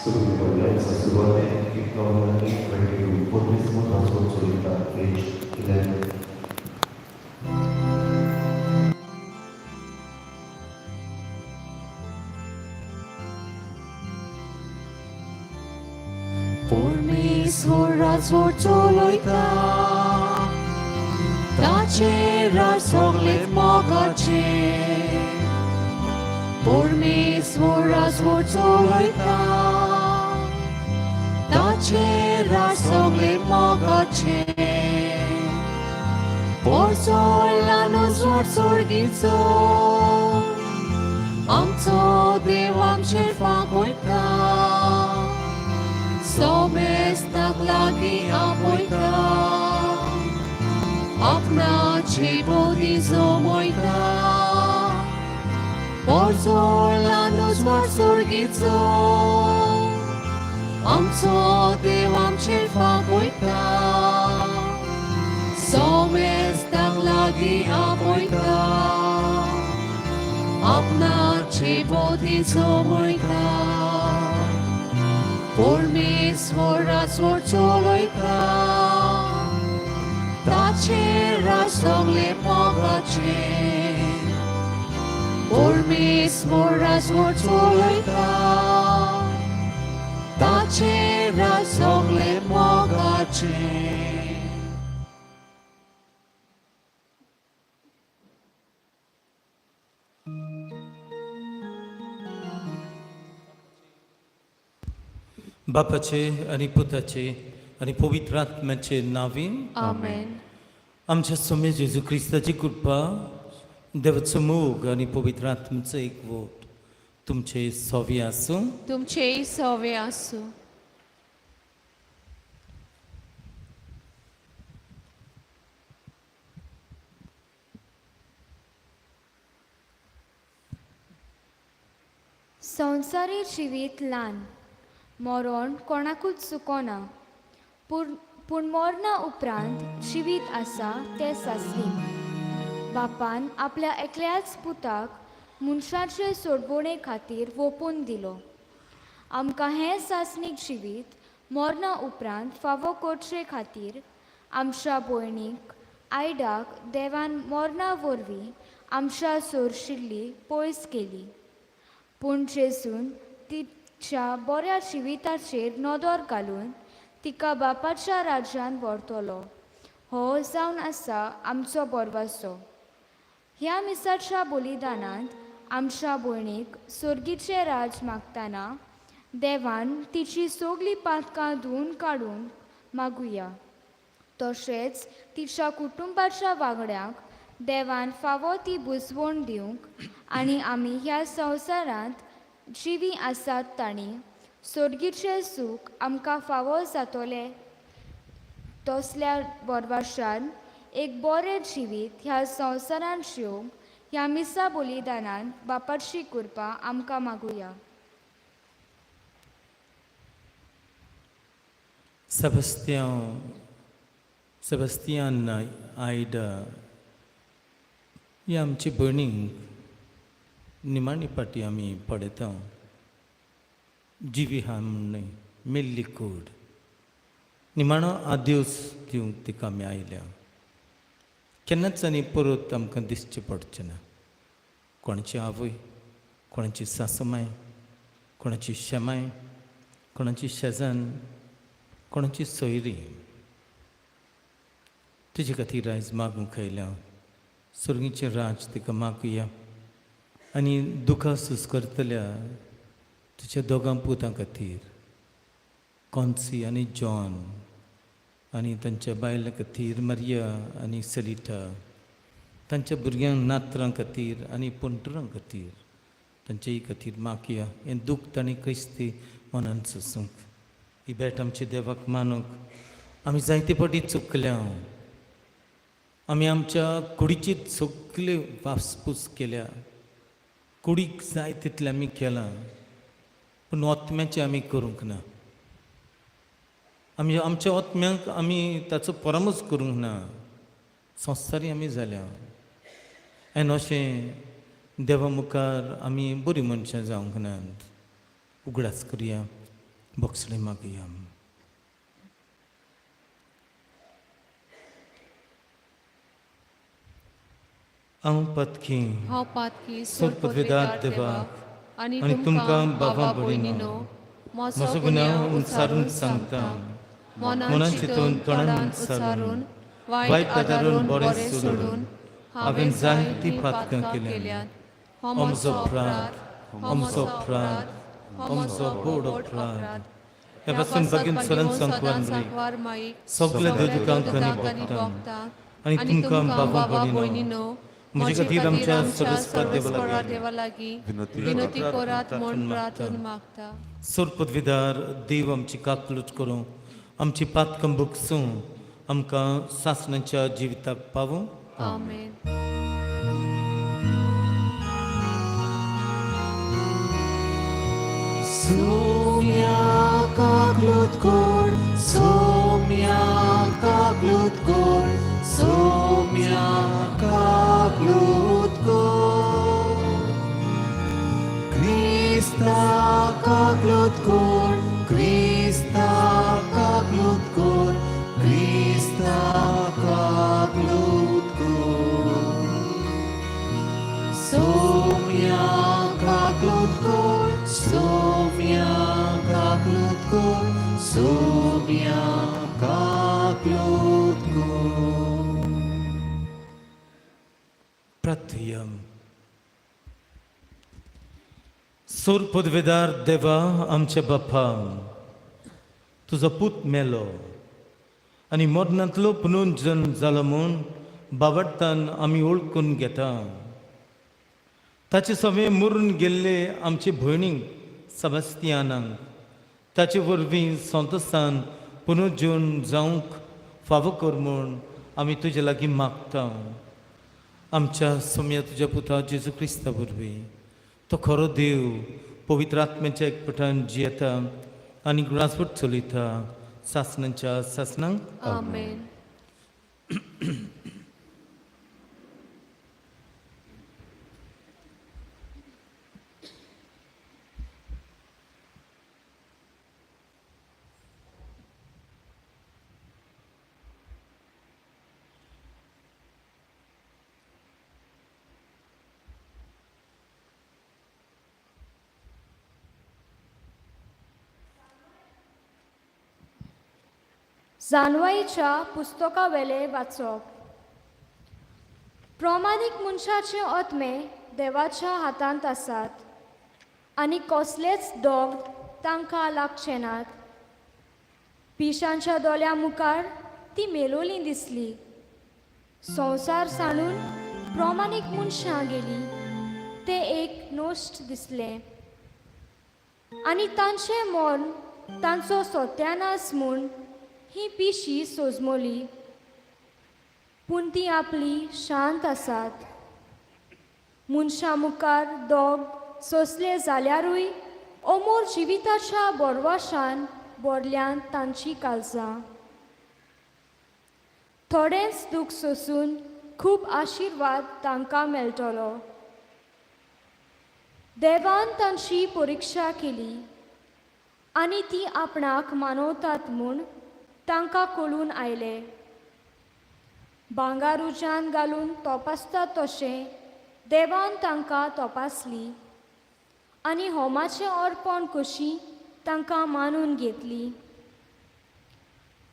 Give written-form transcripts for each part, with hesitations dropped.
सुरू सुरवातेक 8 November 8:22, परमेश्वर राजवट चलयता, पेज 11. परमेश्वर राजवट चलयता, ताचें राज सगलें मोगाचें. परमेश्वर राजवट चलयता, ताचें राज सगलें मोगाचें. पोरजोलान उजवाड सर्गीचो, आमचो देव आमचेर फांकयता, सोमेस्ताक लागीं आपयता, आपणाचे बोधी जमयता. पोरजोलान उजवाड सर्गीचो, आमचो देव आमचेर फांकयता, सोमेस्ताक लागीं आपयता, आपणाचे बोधी जमयता. परमेश्वर राजवट चलयता, ताचें राज सगलें मोगाचें. परमेश्वर राजवट चलयता, ताचें राज सगलें मोगाचें. बापाचे आनी पुताचे आनी पवित्र आत्म्याचे नांवीन. आमेन. आमच्या स्वामी जेजू क्रिस्ताची कृपा, देवाचो मोग आनी पवित्र आत्म्याचो एकवट तुमचे सोवी आसूं. तुमचेय सवे आसूं. संवसारी जिवीत ल्हान, मरण कोणाकूच चुकोना, पूण पूण मरणा उपरांत जिवीत आसा तें सासणीक. बापान आपल्या एकल्याच पुताक मनशाचे सोडवणे खातीर वोपून दिलो. आमकां हें सासणीक जिवीत मरणा उपरांत फावो करचे खातीर आमच्या भयणीक आयडाक देवान मरणा वरवीं आमच्या सोरशिल्ली पयस केली. पूण जेजून तिच्या बऱ्या जिविताचेर नदर घालून तिका बापाच्या राज्यान व्हरतलो, हो जावन आसा आमचो बरवासो. ह्या मिसाच्या बलिदानांत आमच्या भयणीक सर्गीचें राज मागतना देवान तिची सगळीं पातकां धुवून काडूंक मागुया. तशेंच तिच्या कुटुंबाच्या वांगड्यांक देवान फावो ती बुजवण दिवंक आनी आमी ह्या संवसारांत जिवीं आसात तांणी सर्गीचें सूख आमकां फावो जातलें, तसल्या बरवाशान एक बरें जिवीत ह्या संवसारांत जिवंक ह्या मिसा बलिदानान बापाची कृपा आमकां मागुया. सेबस्त्यांव, सेबस्तियान आयडा ही आमची भयणीक निमाणी पाटी आमी पळयता. जिवी आहा म्हूण न्हय, मेल्ली कूड. निमाणो आदेस दिवंक तिका आमी आयल्या. केन्नाच आनी परत आमकां दिसचें पडचें ना. कोणाची आवय, कोणाची सासमाय, कोणाची शेमाय, कोणाची शेजान्न, कोणाची सोयरी. तुजे खातीर आयज मागूंक आयल्या. सर्गीचें राज तिका मागुया आनी दुखां सूस करतल्या तुज्या दोगां पुतां खातीर, कॉन्सी आनी जॉन, आनी तांच्या बायलां खातीर मारिया आनी सलिटा, तांच्या भुरग्यांक नातरां खातीर आनी पणटुरां खातीर, तांचेय खातीर मागया. हें दूख तांणी क्रिस्ती मनान सोसूंक, ही भेट आमच्या देवाक मानूंक. आमी जायते फावटी चुकल्या. आमी आमच्या कुडीची सगळी वासपूस केल्या. कुडीक जाय तितलें आमी केलां, पूण ओतम्याचें आमी करूंक ना. आमी आमच्या ओतम्यांक आमी ताचो परामर्श करूंक ना. संवसारी आमी जाल्या आनी अशें देवा मुखार आमी बरीं मनशां जावंक नात. उगडास करुया. बोगसणे मागया. हांव पतकी हांव पातकी सोरपदवेदार देवाक आनी आनी तुमकां बाबा भयणीनो म्हजो गुन्यांव उच्चारून सांगता. मनान चिंतून तोंडान उच्चारून वायट आदारून बरें सोडून हांवें जायतीं पातकां केल्यांत. हो म्हजो अपराध, हो म्हजो अपराध, हो म्हजो व्हड अपराध. ह्या पासून भगीन सदां सांकवार माई सगल्या दुदकांक आनी भोगतां आनी तुमकां बाबा भयणीनो म्हजे खातीर आमच्या सर्वस्परा देवा लागीं विनंती करात म्हूण प्रार्थना मागता. सोरपदविदार देव आमची काकलूट करूं, आमची पातकां भोगसूं, आमकां सासणाच्या जिविताक पावूं. आमेन. सोम्या काकलूत कोर, सोम्या काकलूत कोर, सोम्या काकलूत कोर. क्रिस्ता काकलूत कोर, क्रिस्ता काकलूत कोर, क्रिस्ता काकलूत कोर. सोम्या काकलूत कोर, सोम्या काकलूत कोर, सोम्या काकलूत कोर. प्रार्थयम. सोरपदवेदार देवा आमच्या बापा, तुजो पूत मेलो आनी मरणांतलो पुनर्जन जालो म्हूण बाबडतान आमी वळखून घेता. ताचे सवे मरून गेल्ले आमचे भयणीक सेबास्तियानाक ताचे वरवीं संतोसान पुनर्जन जावंक फावो कर म्हूण आमी तुजे लागीं मागता. आमच्या सोम्या तुज्या पुता जेजू क्रिस्ता वरवीं, तो खरो देव पवित्र आत्म्याच्या एकपठान जियेता आनी ग्रासवट चलयता सासणाच्या सासणांक. आमेन. जानवाईच्या पुस्तकावेलें वाचप. प्रमाणीक मनशाचे आत्मे देवाच्या हातांत आसात आनी कसलेच दोग तांकां लागचे नात. पिशांच्या दोळ्यां मुखार ती मेलोली दिसली. संवसार सांडून प्रमाणीक मनशां गेली ते एक नश्ट दिसलें आनी तांचें मर्ण तांचो सत्यानाश म्हूण ही पिशी सोजमोली. पूण ती आपली शांत आसात. मनशां मुखार दोग सोंसले जाल्यारूय अमोर जिविताच्या बोरवाशान बोरल्यान तांची काळजां. थोडेंच दूख सोंसून खूब आशिर्वाद तांकां मेळटलो. देवान तांची परिक्षा केली आनी ती आपणाक मानवतात म्हूण तांकां कळून आयलें. भांगर उज्यान घालून तपासता तशें देवान तांकां तपासली आनी होमाचें अर्पण कशी तांकां मानून घेतली.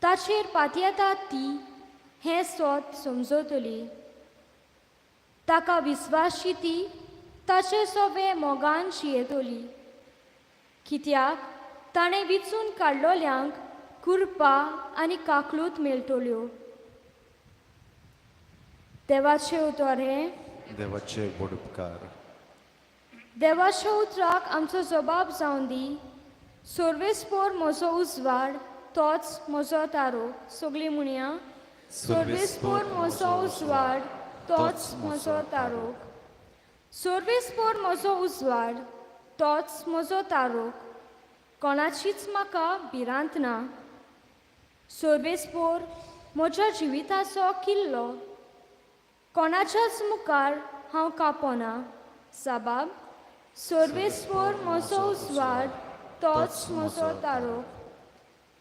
ताचेर पातयेतात ती हें सोत समजतली. ताका विस्वाशी ती ताचे सोबे मोगान शियेतली. कित्याक ताणें विचून काडलोल्यांक कृपा आनी काकलूत मेळटल्यो. देवाचें उतर हें. देवाचे व्हड उपकार. देवाच्या उतराक आमचो जबाब जावन दी. सर्वेस्पोर म्हजो उजवाड, तोच म्हजो तारो. सगळीं म्हणया, सर्वेस्पोर म्हजो उजवाड, तोच म्हजो तारो. सर्वेस्पोर म्हजो उजवाड, तोच म्हजो तारो. कोणाचीच म्हाका भिरांत ना. सर्वेस्पोर म्हज्या जिविताचो किल्लो, कोणाच्याच मुखार हांव कापोना. साबाब, सर्वेस्पोर म्हजो उजवाड, तोच म्हजो तारो.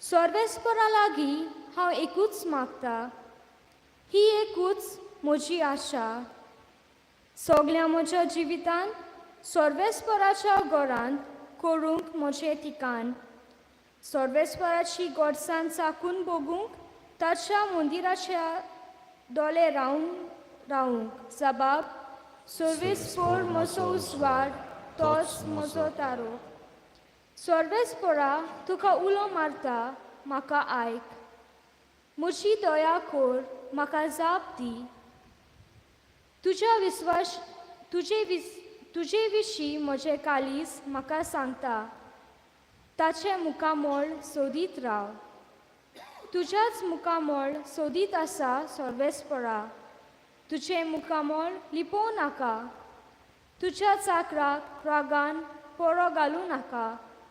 सर्वेस्परा लागीं हांव एकूच मागता, ही एकूच म्हजी आशा. सगल्या म्हज्या जिवितांत सर्वेस्पराच्या घरांत करूंक म्हजें ठिकाण. सर्वेस्पराची गोडसाण चाकून भोगूंक, ताच्या मंदिराच्या दोळे रावन रावूंक. जबाब सर्वेस्पोर म्हजो उजवाड, तोच म्हजो तारो. सर्वेस्पोरा, तुका उलो मारता, म्हाका आयक. म्हजी दया कर, म्हाका जाप दी. तुज्या विस्वास तुजे विस तुजे विशीं म्हजें काळीज म्हाका सांगता, ताचें मुखामळ सोदीत राव. तुज्याच मुखामळ सोदीत आसा सर्वेस्परा, तुजें मुखामळ लिपोवं नाका. तुज्या चाकराक रागान पोरो घालूं नाका.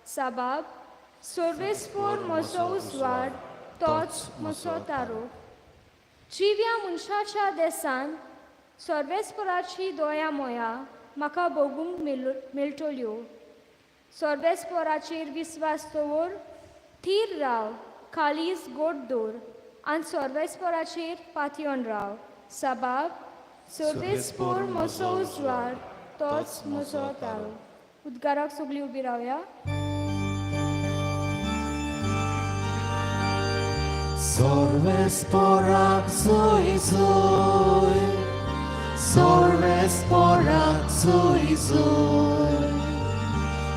साबाब सर्वेस्पोर म्हजो उजवाड, तोच म्हजो तारो. जिव्या मनशाच्या देसान सर्वेस्पराची दया मोया म्हाका भोगूंक मेळटल्यो. सर्वेस्पराचेर विस्वास दवर, थीर राव, काळीज गोड दवर आनी सर्वेस्पराचेर पातयेवन राव. साबाब सर्वेस्पोर म्हजो उजवाड, तोच म्हजो तारो. उद्गाराक सगळीं उबी रावया. सर्वेस्पराक सोय सोय, सर्वेस्पराक सोय सोय,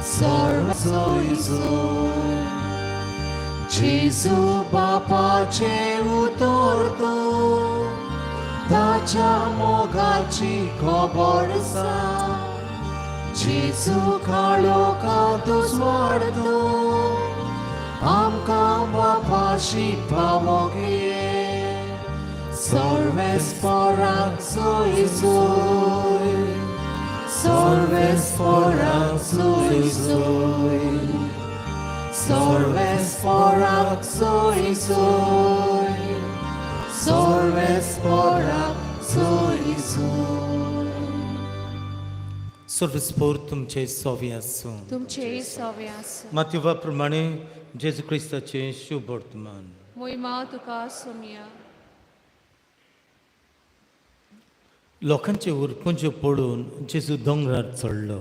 सर्व सोय सोय. जेजू बापाचे उतर तो, ताच्या मोगाची खबर आसा. जेजू काळोखांत उजवाडतो, आमकां बापाशी पावोगे. सर्वेस्पराक सोय सोय, सर्वेस्पराक सोय सोय, सर्वेस्पराक सोय सोय, सर्वेस्पराक सोय सोय. सर्वेस्पोर तुमचे सोवे आसूं. तुमचेय सवे आसूं. माथ्युवा प्रमाणे जेजू क्रिस्ताचें शुभ वर्तमान. मोहिमा तुका सोमया. लोकांचे उरपुंज्यो पळोवन जेजू दोंगरार चडलो.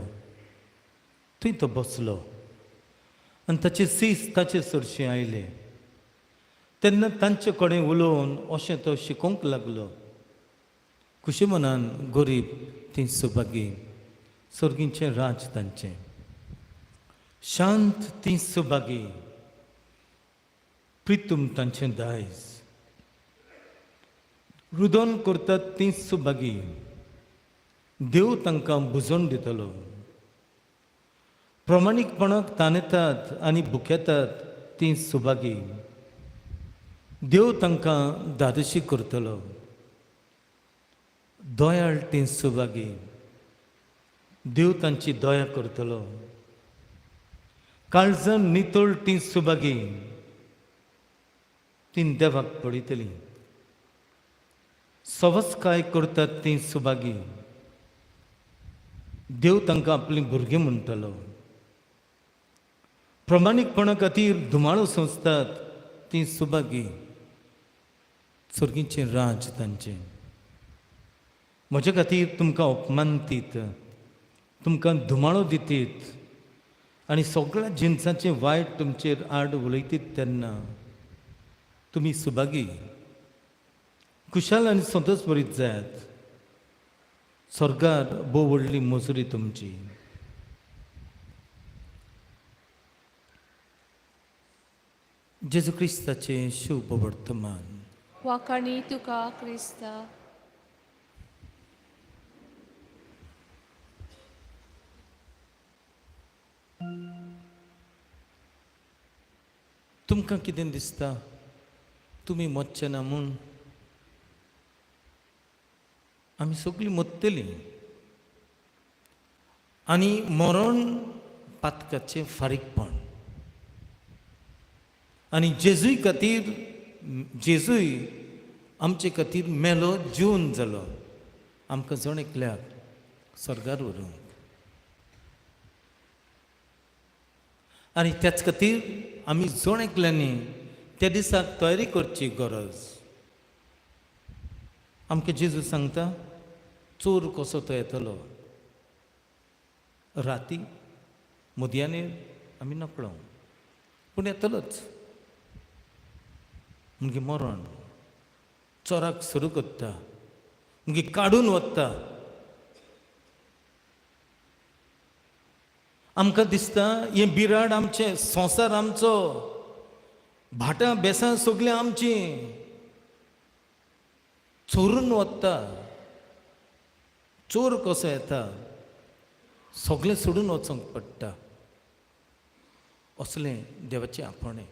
थंय तो बसलो आनी ताचे सीस ताचे सरशीं आयले. तेन्ना तांचे कडेन उलोवन अशें तो शिकोवंक लागलो. खुशी मनान गरीब तीं सुभागी, सर्गीचें राज तांचें. शांत तीं सुभागी, प्रितूम तांचें दायज. रुदन करतात तीं सुभागी, देव तांकां बुजोवन दितलो. प्रमाणीकपणाक ताणेतात आनी भुकेतात तीं सुभागी, देव तांकां धादोशी करतलो. दयाळ तीं सुभागी, देव तांची दया करतलो. काळजान नितळ तीं सुभागी, तीं देवाक पळयतलीं. सवसकाय करतात तीं सुभागी, देव तांकां आपलीं भुरगीं म्हणटलो. प्रमाणीकपणा खातीर धुमाळो सोंसतात तीं सुभागी, सर्गीचें राज तांचें. म्हजे खातीर तुमकां अपमानतीत, तुमकां धुमाळो दितीत आनी सगळ्या जिनसांचें वायट तुमचेर आड उलयतीत तेन्ना तुमी सुभागी. खुशाल आनी संतोश बरीत जायात, स्वर्गार भोव व्हडली मजुरी तुमची. जेजू क्रिस्ताचें शुभ वर्तमान. वाखाणी तुका क्रिस्ता. तुमकां कितें दिसता, तुमी मरचे ना म्हूण? आमी सगळीं मरतलीं आनी मरण पातकाचें फारीकपण. आनी जेजूय खातीर, जेजूय आमचे खातीर मेलो, जिवन जालो, आमकां जण एकल्याक स्वर्गार व्हरूंक. आनी त्याच खातीर आमी जण एकल्यांनी त्या दिसाक तयारी करची गरज. आमकां जेजू सांगता, चोर कसो तो येतलो राती मदयानेर आमी नकळो, पूण येतलोच. मागीर मरण चोराक सुरू करता, मागीर काडून वता. आमकां दिसता हें बिराड आमचें, संवसार आमचो, भाटां बेसां सगळीं आमचीं, चोरून वता. चोर कसो येता, सगळें सोडून वचूंक पडटा. असलें देवाचें आपोवणें.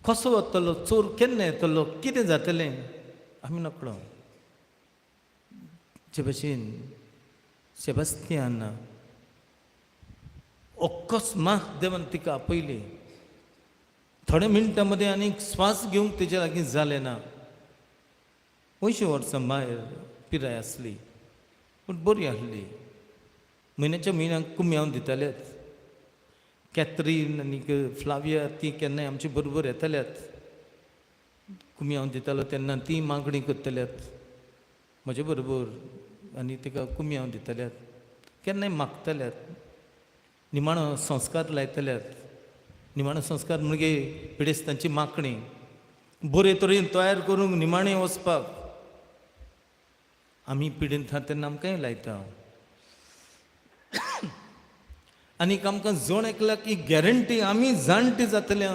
कसो वतलो चोर, केन्ना येतलो, कितें जातलें आमी नकळो. जे भशेन सेबास्तियान अकस्मात देवान तिका आपयली, थोड्या मिनटां मदीं आनीक स्वास घेवंक तेजे लागीं जालें ना. 80 वर्सां भायर पिराय आसली, पूण बरी आसली. म्हयन्याच्या म्हयन्याक कुमयांव दितालेच. कॅथरीन आनीक फ्लाविया ती केन्नाय आमचे बरोबर येताल्यात. कुमयांव दितालो तेन्ना ती मागणी करतल्यात म्हजे बरोबर आनी तिका कुमयांव दिताल्यात, केन्नाय मागतल्यात. निमाणो संस्कार लायतल्यात. निमाणो संस्कार म्हणजे पिडेस्तांची मागणी बरे तरेन तयार करूंक निमाणें वचपाक. आमी पिडेन था तेन्ना आमकांय लायता. आनीक आमकां जण एकल्याक ही गॅरंटी, आमी जाणटी जातले.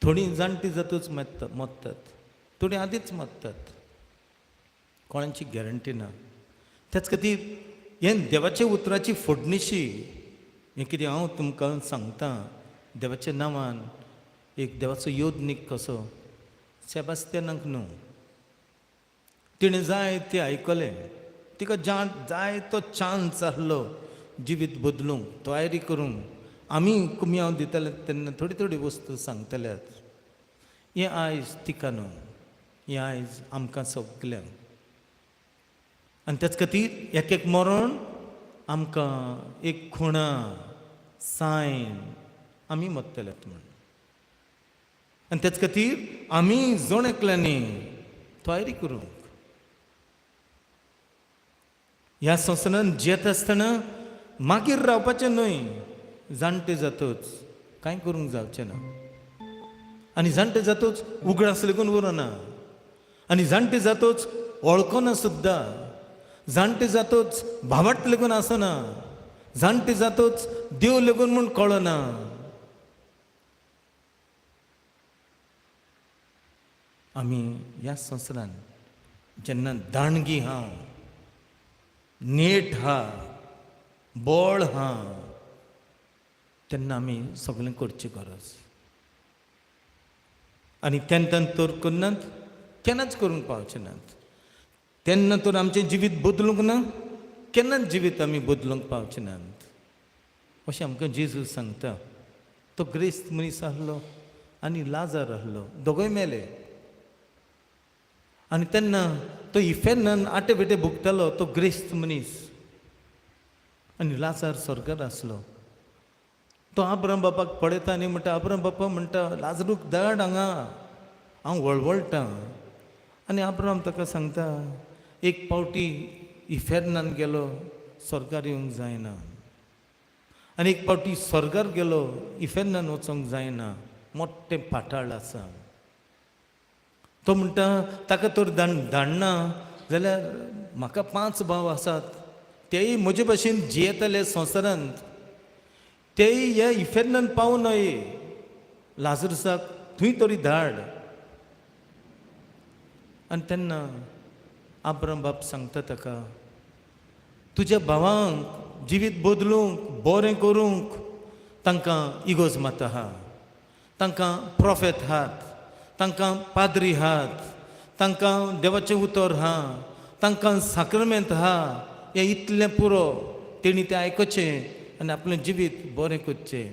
थोडीं जाणटी जातूच मरतात, थोडीं आदींच मरतात, कोणाची गॅरंटी ना. त्याच खातीर हें देवाच्या उतराची फोडणिशी हें कितें हांव तुमकां सांगता देवाच्या नांवान, एक देवाचो योदनीक कसो सेबास्तियानाक न्हू, तिणें जाय तें आयकलें, तिका जाय तो चान्स आसलो जिवीत बदलूंक, तयारी करूंक. आमी कुमयांव दिताले तेन्ना थोडी थोडी वस्तू सांगतल्यात. हें आयज तिका न्हू, हें आयज आमकां सगल्यांक. आनी त्याच खातीर एक एक मरण आमकां एक खुणा सायन आमी मरतल्यात म्हूण. आनी त्याच खातीर आमी जण एकल्यांनी तयारी करूंक. ह्या संवसारांत जियेता आसतना मागीर रावपाचें न्हय, जाणटे जातच कांय करूंक जावचें ना. आनी जाणटे जातच उगडास लेगून उरना, आनी जाणटे जातच वळखना सुद्दां, जाणटे जातच भावाट लेगून आसना, जाणटे जातच देव लेगून म्हूण कळना. आमी ह्या संवसारांत जेन्ना दाणगी हांव, नेट हा, बळ हा, तेन्ना आमी सगळें करची गरज. आनी तेन्ना तर करनात, केन्नाच करूंक पावचे नात. तेन्ना तर आमचें जिवीत बदलूंक ना, केन्नाच जिवीत आमी बदलूंक पावचे नात, अशें आमकां जेजू सांगता. तो ग्रेस्त मनीस आसलो आनी लाजार आसलो, दोगूय मेले. आनी तेन्ना तो इफेर्नान आटे बेटे भोगतालो तो ग्रेस्त मनीस, आनी लाजार स्वर्गार आसलो. तो आब्राम बापाक पळयता आनी म्हणटा, आब्राम बापा म्हणटा, लाजरूक धाड हांगा, हांव वळवळटां. आनी आब्राम ताका सांगता, एक पावटी इफेर्नान गेलो, स्वर्गार येवंक जायना, आनी एक पावटी स्वर्गार गेलो, इफेर्नान वचोंक जायना, मोठें पाटाळ आसा. तो म्हणटा, ताका तर धाडना जाल्यार म्हाका 5 भाव आसात, तेय म्हजे भशेन जियेतले संवसारांत, तेय ह्या इफेर्नान पावूं नये, लाजरसाक थंय तरी धाड. आनी तेन्ना आब्राम बाप सांगता ताका, तुज्या भावांक जिवीत बदलूंक, बरें करूंक तांकां इगोज माता आहा, तांकां प्रोफेत आहात, तांकां पाद्री आहात, तांकां देवाचें उतर आहा, तांकां साक्रमेंत आहा, हें इतलें पुरो, तेणी तें आयकुचें आनी आपलें जिवीत बरें करचें.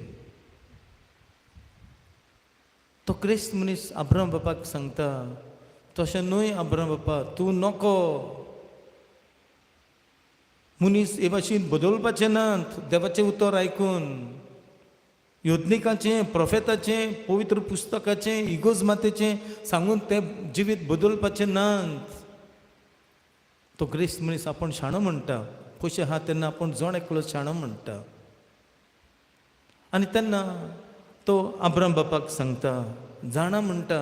तो क्रिस्त मनीस आब्राम बापाक सांगता, तशें न्हय आब्राम बापा, तूं नको, मनीस हे भाशेन बदलपाचे नात देवाचें उतर आयकून, योदनिकाचें, प्रोफेताचें, पवित्र पुस्तकाचें, इगोज मातेचें सांगून तें जिवीत बदलपाचें नात. तो ग्रेस्त मनीस आपूण शाणो म्हणटा, पयशे आहा तेन्ना आपूण जण एकलो शाणो म्हणटा. आनी तेन्ना तो आब्राम बापाक सांगता, जाणा म्हणटा,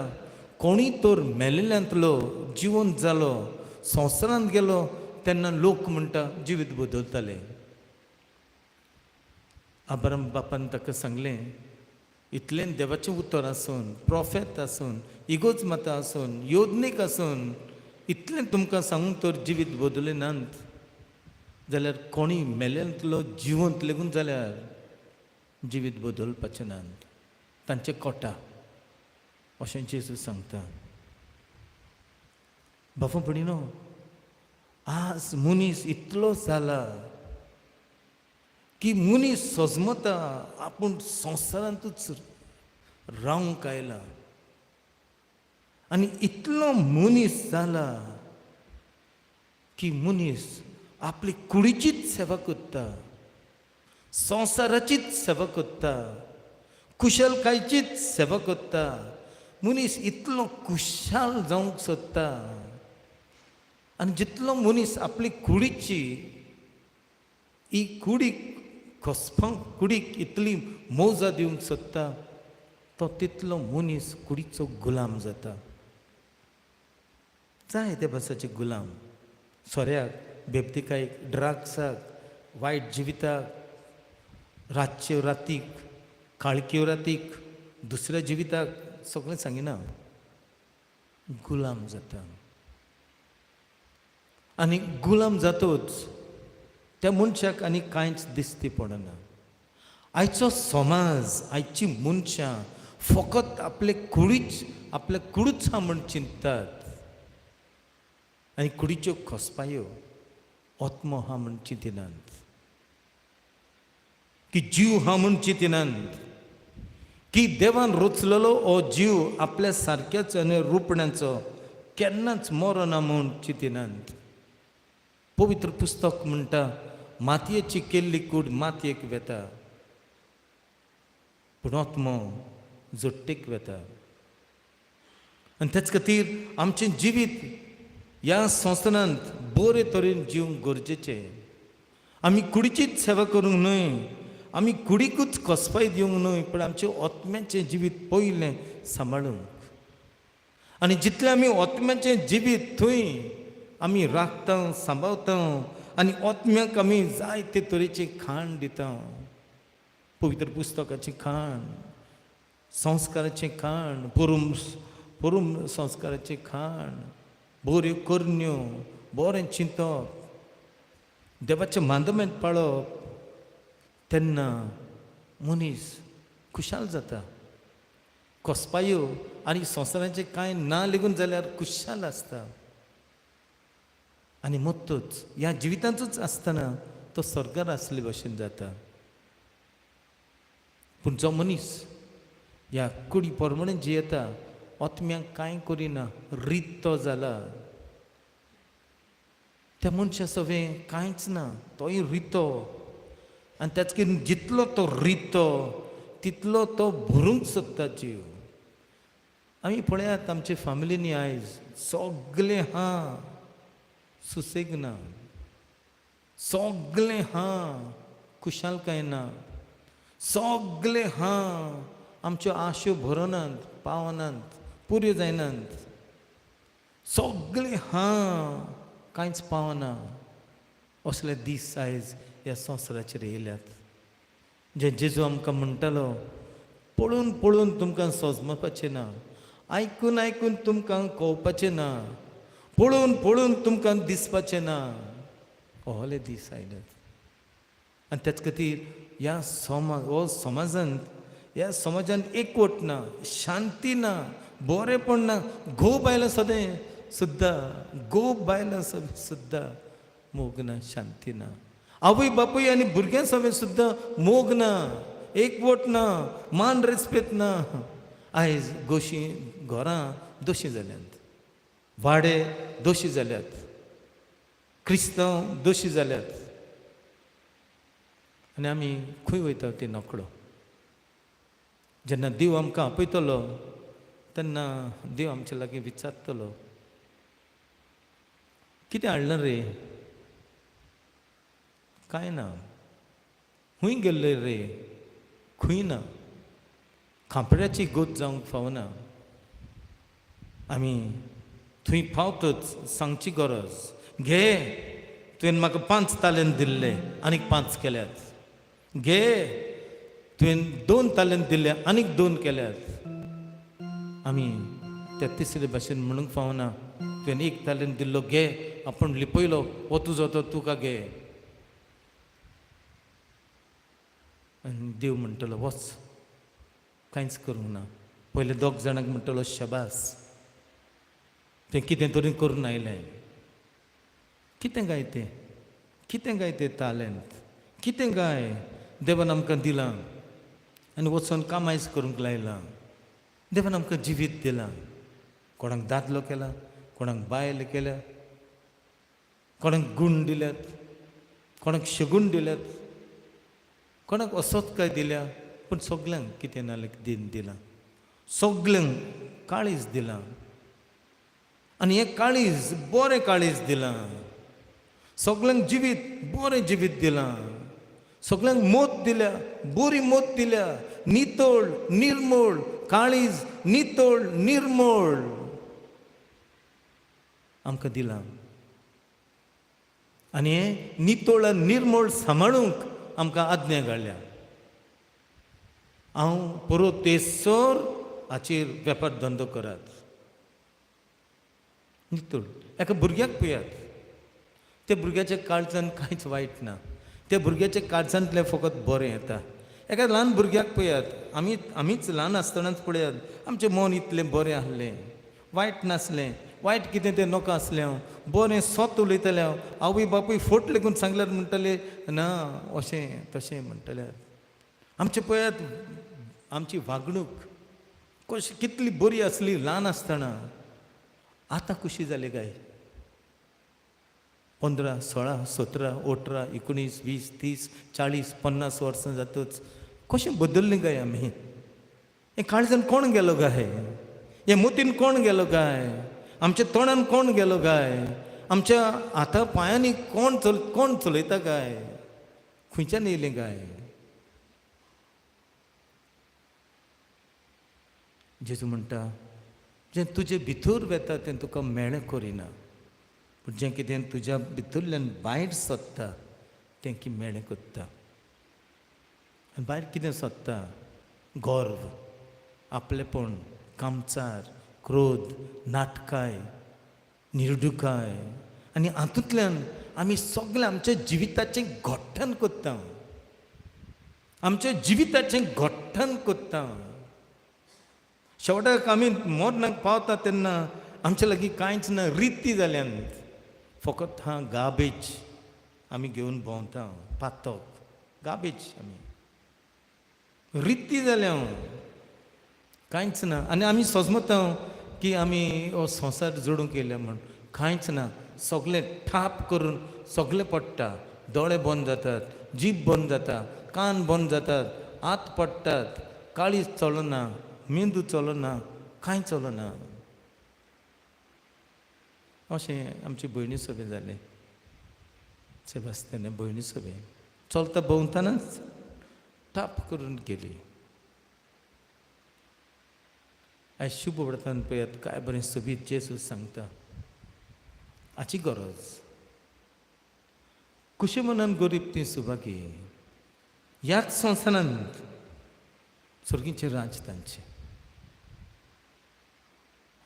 कोणीय तर मेलेल्यांतलो जिवंत जालो, संवसारांत गेलो तेन्ना लोक म्हणटा जिवीत बदलताले. आब्राम बापान ताका सांगलें, इतलें देवाचें उतर आसून, प्रोफेत आसून, इगोज माता आसून, योदनीक आसून, इतलें तुमकां सांगून तर जिवीत बदलले नात जाल्यार कोणीय मेल्यांतलो जिवंत लेगून जाल्यार जिवीत बदलपाचें नात, तांचें कोटा, अशें जेजू सांगता. बापा भयणीनो, आज मनीस इतलो जाला की मनीस सजमता आपूण संवसारांतूच रावंक आयला, आनी इतलो मनीस जाला की मनीस आपली कुडीचीच सेवा करता, संवसाराचीच सेवा करता, कुशलकायचीच सेवा करता. मनीस इतलो खुशाल जावंक सोदता, आनी जितलो मनीस आपली कुडीची ही कुडीक खोसपाक, कुडीक इतली मौजा दिवंक सोदता, तो तितलो मनीस कुडीचो गुलाम जाता. जाय ते भासाचे गुलाम, सोऱ्याक, बेबदिकायक, ड्रग्साक, वायट जिविताक, रातच्यो रातीक, काळक्यो रातीक, दुसऱ्या जिविताक, सगळें सांगिना, गुलाम जाता. आनी गुलाम जातूच त्या मनशाक आनी कांयच दिसती पडना. आयचो समाज, आयची मनशां फकत आपले कुडीच, आपले कुडूच हा म्हण चिंततात, आनी कुडीच्यो खोसपायो आत्मो हा म्हण चिंतिनात, की जीव हा म्हण चिंतिनात, की देवान रचलेलो हो जीव आपल्या सारक्याच आनी रुपण्याचो केन्नाच मरना म्हूण चिंतिनात. पवित्र पुस्तक म्हणटा, मातयेची केल्ली कूड मातयेक वेता, पूण आत्मो जोट्टेक वेता. आनी तेच खातीर आमचें जिवीत ह्या संवसारांत बरे तरेन जिवंक गरजेचें. आमी कुडीचीच सेवा करूंक न्हय, आमी कुडीकूच कसपाय दिवंक न्हय, पूण आमचें आत्म्याचें जिवीत पयलें सांबाळूंक. आनी जितलें आमी आत्म्याचें जिवीत थंय आमी राखता, सांबाळता, आनी आत्म्याक आमी जायते तरेचें खाण दिता, पवित्र पुस्तकाचें खाण, संस्काराचें खाण, पुरूम पुरूम संस्काराचें खाण, बऱ्यो करण्यो, बरें चिंतप, देवाचें मांदमेंत पाळप, तेन्ना मनीस खुशाल जाता. कोसपायो आनी संवसाराचें कांय ना लेगून जाल्यार खुशाल आसता. आनी मत्तूच ह्या जिवितांतूच आसतना तो स्वर्गार आसले भशेन जाता. पूण जो मनीस ह्या कुडी प्रमाणे जियेता, आत्म्याक कांय करिना, रितो जाला, त्या मनशा सवें कांयच ना, तोय रितो. आनी त्याच जितलो तो रितो तितलो तो भरूंक सोदता जीव. आमी पळयात आमचे फामिलींनी आयज सगलें हा सुसेग ना, सगलें हा खुशालकाय ना, सगलें हा आमच्यो आश्यो भरनात, पावनात, पुऱ्यो जायनात, सगलें हा कांयच पावना. असले दीस आयज ह्या संवसाराचेर येयल्यात. जे जेजू आमकां म्हणटालो, पळोवन पळोवन तुमकां सोजमपाचें ना, आयकून आयकून तुमकां कळपाचें ना, पळोवन पळोवन तुमकां दिसपाचें ना, ओहले दीस आयल्यात. आनी तेच खातीर ह्या समाज, हो समाजांत, ह्या समाजांत एकवट ना, शांती ना, बरेंपण ना. घोव बायलां सदें सुद्दां, घोव बायलां सुद्दां मोग ना, शांती ना. आवय बापूय आनी भुरग्यां सवें सुद्दां मोग ना, एकवट ना, मान रेस्पेत ना. आयज गोशी घरां दोशी जाल्यांत, वाडे दोशी जाल्यात, क्रिस्तांव दोशी जाल्यात. आनी आमी खंय वयता ती नकळो. जेन्ना देव आमकां आपयतलो तेन्ना देव आमचे लागीं विचारतलो, कितें हाडलें रे? कांय ना. खंय गेल्ले रे? खंय ना. खांपऱ्याची गोत जावंक फावना. आमी थंय पावतच सांगची गरज, घे तुवें म्हाका 5 तालेंत दिल्ले आनीक 5 केल्यात, घे तुवें 2 तालेंत दिल्ले आनीक 2 केल्यात. आमी त्या तिसरे भाशेन म्हणूंक फावना, तुवें 1 तालेंत दिल्लो घे, आपूण लिपयलो, हो तुजो तो तुका घे. आनी देव म्हणटलो वच, कांयच करूंक ना. पयले 2 जाणांक म्हणटलो शबास, तें कितें तरी करून आयलें. कितें काय तें, कितें काय तें तालेंत, कितें काय देवान आमकां दिलां आनी वचून कामायच करूंक लायलां. देवान आमकां जिवीत दिलां, कोणाक दादलो केला, कोणाक बायल केल्या, कोणाक गूण दिल्यात, कोणाक शगूण दिल्यात, कोणाक असोच काय दिल्या, पूण सगल्यांक कितें नाल्यार दिन दिलां, सगल्यांक काळीज दिलां. आनी हें काळीज बरें काळीज दिलां, सगल्यांक जिवीत बरें जिवीत दिलां, सगल्यांक मोत दिल्या, बरी मोत दिल्या, नितळ निर्मळ काळीज, नितळ निर्मळ आमकां दिलां. आनी हें नितळ निर्मळ सांबाळूंक आमकां आज्ञा घाल्या. हांव परत तेसर हाचेर वेपार धंदो करात. नितळ एका भुरग्याक पळयात, त्या भुरग्याच्या काळजान कांयच वायट ना, त्या भुरग्याच्या काळजांतलें फकत बरें येता. एका ल्हान भुरग्याक पळयात, आमीच ल्हान आसतनाच पळयात, आमचें मन इतलें बरें आसलें, वायट नासलें, वायट कितें तें नाका आसलें, हांव बरें सत उलयतालें. हांव आवय बापूय फोट लेगून सांगल्यार म्हणटाले ना अशें तशें म्हणटाले. आमचें पळयात आमची वागणूक कशी कितली बरी आसली ल्हान आसतना, आतां कशी जाली काय? 15, 16, 17, 18, 19, 20, 30, 40, 50 वर्सां जातच कशें बदल्लें काय आमी? हें काळजान कोण गेलो काय? हे मोतीन कोण गेलो काय? आमच्या तोंडान कोण गेलो काय? आमच्या हाता पांयांनी कोण चलयता काय? खंयच्यान येयलें काय? जेजू म्हणटा, जें तुजे भितर वेता तें तुका मेळें करिना, पूण जें कितें तुज्या भितरल्यान भायर सोदता तें की मेळें करता. आनी भायर कितें सोदता? गर्व, आपलेपण, कामचार, क्रोध, नाटकाय, निर्डुकाय. आनी हातूंतल्यान आमी सगळें आमच्या जिविताचें घट्टण करता, आमच्या जिविताचें घट्टण करता. शेवटाक आमी मरणाक पावता तेन्ना आमच्या लागीं कांयच ना, रिती जाल्यान फकत हा गार्बेज आमी घेवन भोंवता, पातक गार्बेज आमी रिती जाल्या, कांयच ना. आनी आमी सजमता की आमी हो संवसार जोडूंक येयल्या म्हूण, कांयच ना, सगळें ठाप करून सगळें पडटा. दोळे बंद जातात, जीब बंद जाता, कान बंद जातात, हात पडटात, काळीज चलना, मेंदू चलना, कांय चलना. अशें आमची भयणी सगळें जालें. सेबास्त्याने भयणी सगळें चलता भोंवतनाच ठाप करून गेली. आयज शुभ व्रतान पळयात काय बरें सोबीत जेजू सांगता हाची गरज. कुशी मनान गरीब ती सुभागी, ह्याच संवसारांत सर्गीचें राज तांचें.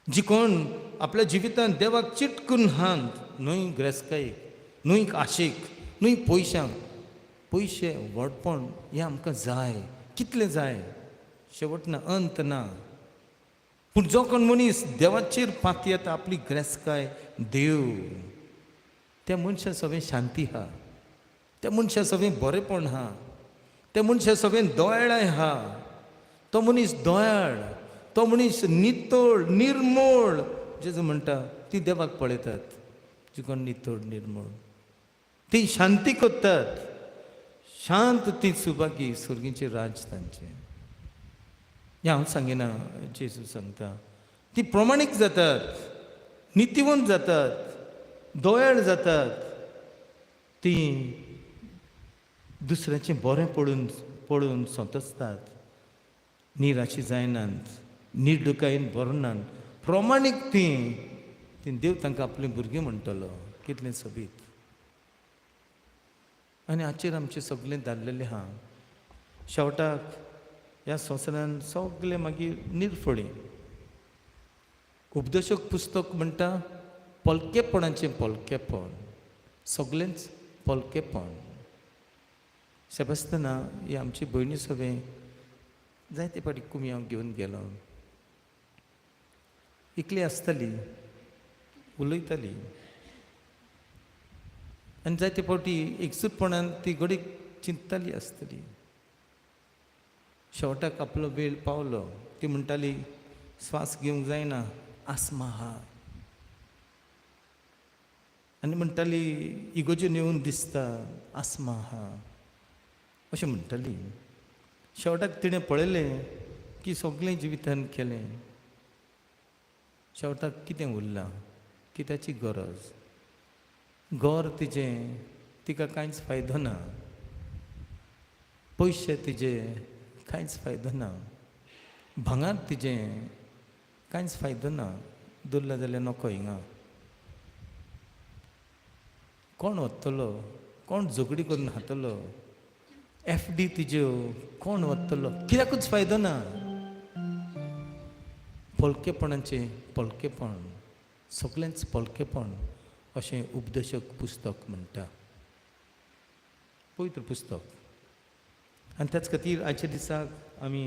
जी कोण आपल्या जिवितांत देवाक चिटकून हांत, न्हय ग्रेस्कायेक, न्हय आशेक, न्हय पयशांक, पयशे व्हडपण हें आमकां जाय, कितलें जाय, शेवट ना, अंत ना. पूण जो कोण मनीस देवाचेर पातयेता आपली ग्रेस्काय देव, त्या मनशा सगळें शांती आहा, त्या मनशा सगळें बरेंपण आहा, त्या मनशा सगळें दोयाळाय आहा. तो मनीस दोयाळ, तो मनीस नितळ निर्मळ. जेजू म्हणटा ती देवाक पळयतात, जी कोण नितळ निर्मळ, ती शांती करतात. शांत ती सुभागी, सुर्गीचें राज तांचें. हें हांव सांगिना, जेजू सांगता. ती प्रमाणीक जातात, नितीवंत जातात, दोयाळ जातात, ती दुसऱ्याचें बरें पळोवन पळोवन संतोसतात, निराशी जायनात, निर्दुकायेन भरनात, प्रमाणीक ती ती देव तांकां आपलीं भुरगीं म्हणटलो. कितलें सोबीत. आनी हाचेर आमचें सगळें धाडलेलें आहा. शेवटाक ह्या संवसारान सगळें मागीर निर्फळी. उपदेशक पुस्तक म्हणटा पोलकेपणाचें पोलकेपण, सगळेंच पोलकेपण. सेबास्तना ही आमची भयणी सगळें जायते फावटी कुमी हांव घेवन गेलो. एकली आसताली, उलयताली आनी जायते फावटी एकसूटपणान ती घडीक चिंतताली आसतली. शेवटाक आपलो वेळ पावलो. ती म्हणटाली स्वास घेवंक जायना, आस्मा आहा. आनी म्हणटाली इगोजेन येवन दिसता, आस्मा आहा, अशें म्हणटाली. शेवटाक तिणें पळयलें की सगळें जिवितान केलें, शेवटाक कितें उरलां, कित्याची गरज. घर तिजें तिका कांयच फायदो ना, पयशे तिजे कांयच फायदो ना, भांगर तिजें कांयच फायदो ना, दवरलें जाल्यार नको हिंगा. कोण वतलो, कोण झगडी करून खातलो, एफडी तिज्यो कोण वतलो, कित्याकूच फायदो ना. पोलकेपणाचें पोलकेपण, सगळेंच पोलकेपण अशें उपदेशक पुस्तक म्हणटा, पवित्र पुस्तक. आनी त्याच खातीर आयच्या दिसाक आमी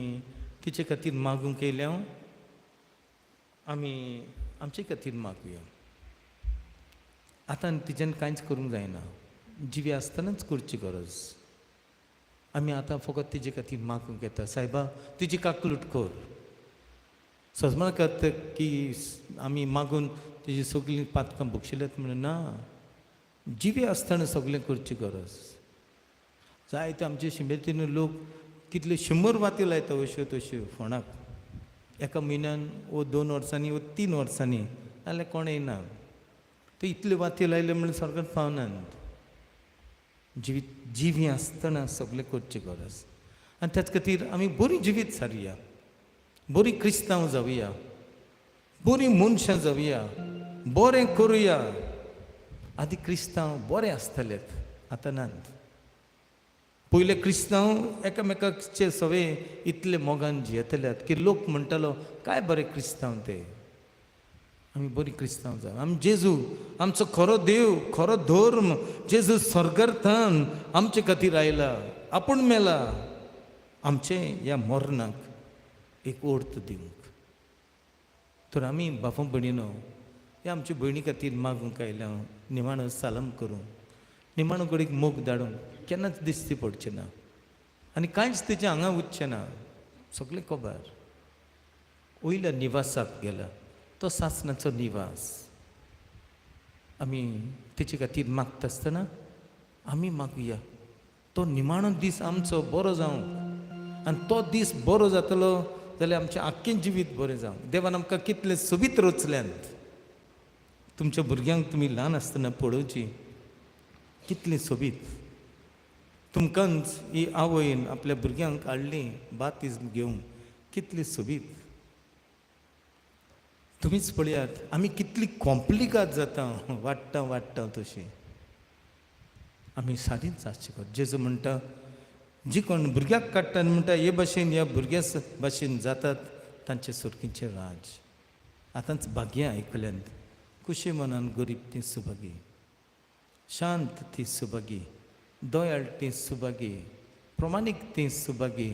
तिचे खातीर मागूंक येयल्या, आमी आमचे खातीर मागुया. आतां तिच्यान कांयच करूंक जायना, जिवी आसतनाच करची गरज. आमी आतां फकत तिजे खातीर मागूंक येता, सायबा तिजी काकलूट कर. सजमा करता की आमी मागून तिजी सगळीं पातकां बक्षिल्यात म्हणून ना, जिवी आसतना सगळें करची गरज. जायते आमचे शिमेतीन लोक कितले 100 वाती लायता अश्यो तश्यो फोणाक, एका म्हयन्यान वो 2 वर्सांनी वो 3 वर्सांनी, नाल्यार कोण येना. ते इतल्यो वाती लायल्यो म्हणून स्वर्गात पावनात. जिवीत जिवी आसतना सगळें करची गरज. आनी त्याच खातीर आमी बरी जिवीत सारुया, बरी क्रिस्तांव जावया, बरी मनशां जावया, बरें करुया. आदी क्रिस्तांव बरें आसतालेत, आतां नात. पयले क्रिस्तांव एकामेकाचे सवे इतले मोगान जियेतल्यात की लोक म्हणटालो काय बरे क्रिस्तांव ते. आमी बरी क्रिस्तांव जावं. आमी जेजू आमचो खरो देव, खरो धर्म, जेजू स्वर्गार्थान आमचे खातीर आयला, आपूण मेला आमचें ह्या मरणाक एक अर्थ दिवंक. तर आमी बापा भयणीनो ह्या आमच्या भयणी खातीर मागूंक आयल्या, निमाणो सालाम करूंक, निमाणो कडेक मोग धाडूंक केन्नाच दिसती पडचें ना आनी कांयच तिचें हांगा वचचें ना. सगळें खबर वयल्या निवासाक गेला, तो सासणाचो निवास. आमी तिचे खातीर मागता आसतना आमी मागुया तो निमाणो दीस आमचो बरो जावंक, आनी तो दीस बरो जातलो जाल्यार आमचें आख्खें जिवीत बरें जावं. देवान आमकां कितलें सोबीत रचल्यांत. तुमच्या भुरग्यांक तुमी ल्हान आसतना पळोवची कितलीं सोबीत. तुमकांच ही आवयन आपल्या भुरग्यांक हाडली बातीज घेवंक, कितली सोबीत. तुमीच पळयात आमी कितली कॉम्प्लिकात जाता, वाडटा वाडटा तशी. आमी सादींच आसचे. जेजू म्हणटा जी कोण भुरग्याक काडटा आनी म्हणटा हे भाशेन ह्या भुरग्या भाशेन जातात तांचे सुरकीचें राज. आतांच भाग्यां आयकल्यांत, खुशी मनान गरीब ती सुभागी, शांत ती सुभागी, दयाळ ती सुभागी, प्रमाणीक ती सुभागी,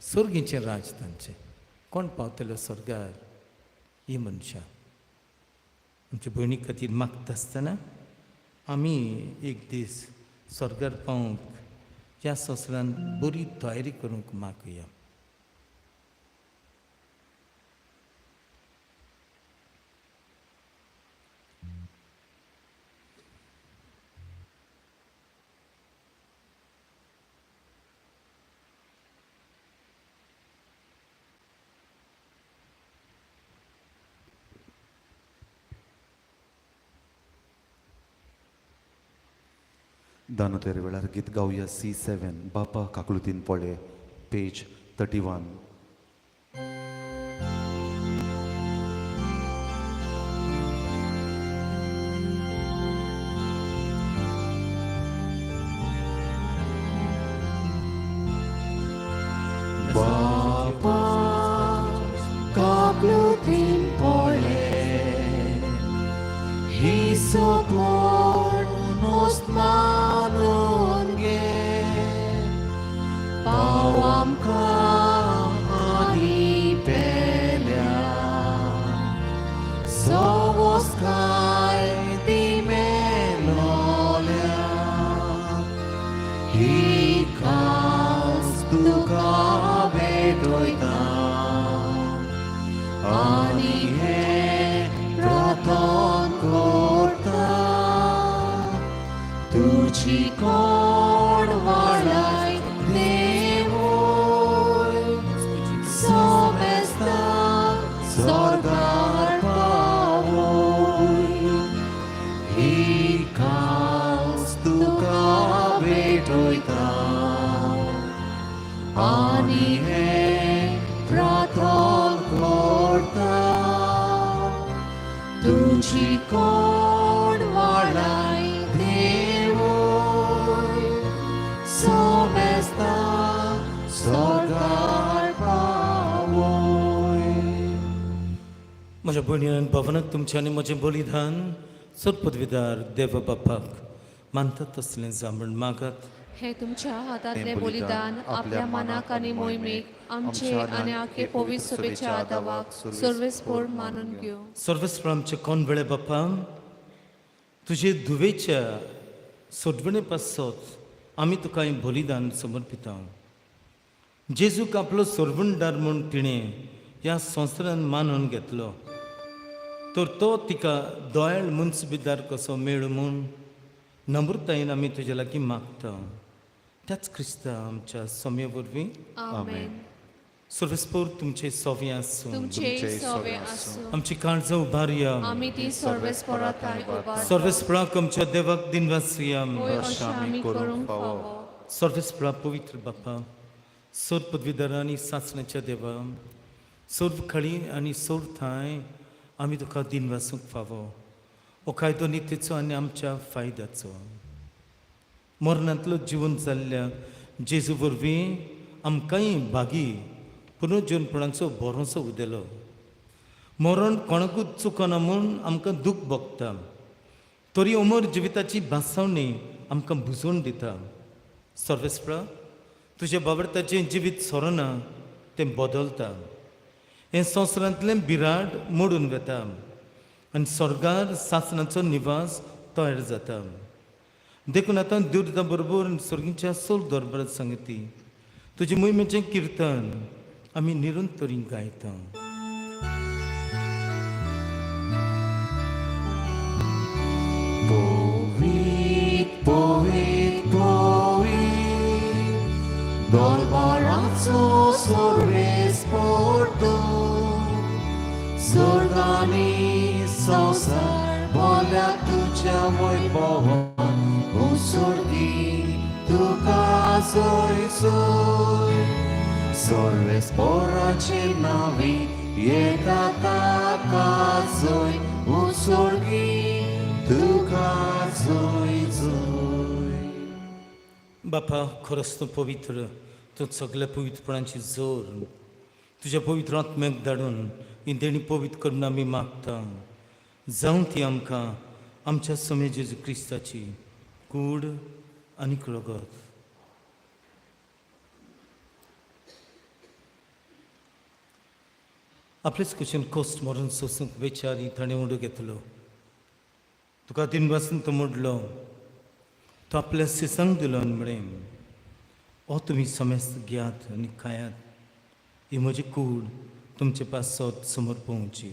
सुर्गीचें राज तांचें. कोण पावतलो स्वर्गार? ही मनशां. आमच्या भयणी खातीर मागता आसतना आमी एक दीस स्वर्गार पावूंक ह्या संवसारान बरी तयारी करूंक मागुया. दानोतेर वेळार गीत गावया C7 बापा काकलुतीन पळे पेज 31. बापा काकलुतीन पळे ही सोपोण नुस्त मानून घे पाव आमकां आनी पेल्या सवस्काय ती मेलोल्या ही खास तुका भेटयता आनी हे प्रार्थन करता तुजी कोण वाळाय देवूय सोमेस्ता स्वर्गार पावोय ही खास तुका भेटयता आनी हे प्रार्थन करता तुजी कोण वाळाय देवूय सोमेस्ता स्वर्गार पावोय. म्हज्या भयणी आनी भावनाक तुमचें आनी म्हजें बलिदान सरपदवीदार देव बापाक मानतात तसलें जावं म्हण मागात. हे तुमच्या हातांतले बलिदान आपल्या मनाक आनी मोहिमेक आमचे आनी आखे पवित्र सभेच्या आदावाक सर्वेस्पोर मानून घेवं. सर्वस्व आमचे कोण वेळे बापा तुजे धुवेच्या सोडवणे पासत आमी तुका हें बलिदान समर्पिता. जेजूक आपलो सोरवणदार म्हूण तिणें ह्या संवसारान मानून घेतलो तर तो तिका दोयाळ मुन्सबिदार कसो मेळूं म्हूण नम्रतायेन आमी तुजे लागीं मागता त्याच क्रिस्ता आमच्या सोम्या वरवीं. आमेन. सर्वस्पोर तुमचे सोवे आसूं. तुमचे सोवे आसूं. आमची काळजां उबारया. आमी ती सर्वेस्पोरा थांय उबार. सर्वेस्पराक आमच्या देवाक दिनवासुया. होय, अशें आमी करूंक फावो. सर्वेस्परा पवित्र बापा सोर पदवीधर आनी सासण्याच्या देवा सोर खळी आनी सोर थांय आमी तुका दिनवासूंक फावो हो कायदो नितीचो आनी आमच्या फायद्याचो. मरणांतलो जिवन जाल्ल्या जेजू वरवीं आमकांय भागी पुनर्जीवनपणाचो भरोसो उदेलो. मरण कोणाकूच चुकना म्हूण आमकां दूख भोगता तरी अमर जिविताची भासावणी आमकां बुजोवन दिता. सर्वेस्परा तुज्या बाबडताचें जिवीत सोरना तें बदलता. हें संवसारांतलें बिराड मोडून वता आनी स्वर्गार सासणाचो निवास तयार जाता. देखून आतां दुर्दा बरोबर स्वर्गीच्या सोल दरबारात सांगती तुजे मोहिमेचें किर्तन आमी निरंतरी गायता. पवीत पवीत पवीत दरबाराचो सर्वेस्पोर तूं स्वर्गानी संवसार बोल्या तुज्या वैभवान उसुर्गी तुका जोय जोय सर्वेस्पोराचे नावी येता ताका जोय उसुर्गी तुका जोय जोय. बापा खरोच तूं पवित्र तूं सगल्या पवित्रपणाची जोर तुज्या पवित्र आत्म्याक धाडून ही देणी पवित्र करून आमी मागता जावं ती आमकां आमच्या सोम्या जेजू क्रिस्ताची कूड आनी रगत. आपलेच कुशीन कोस्ट मरून सोसूंक वेचारी ताणें उडो घेतलो तुका दिनवासून तो मोडलो तो आपल्या सिसांक दिलो आनी म्हळें हो तुमी समेस्त घेयात आनी खायात ही म्हजी कूड तुमचे पासत समोर पळोवची.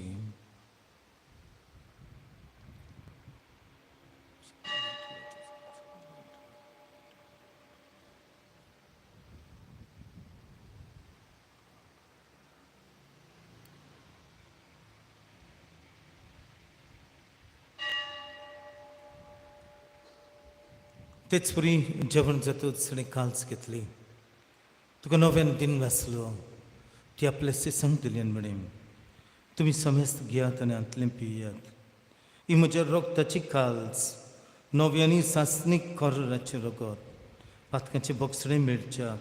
तेच परी जेवण जातूच ताणें काल्स घेतली, तुका नव्यान दिन वाचलो, ती आपल्या सांग दिली आनी म्हणें, तुमी समेस्त घेयात आनी हांतलें पियात. ही म्हज्या रोगताची काल्स, नवी आनी सासणीक कोराचें रगत, पातकांचें बोगसणें मेळच्या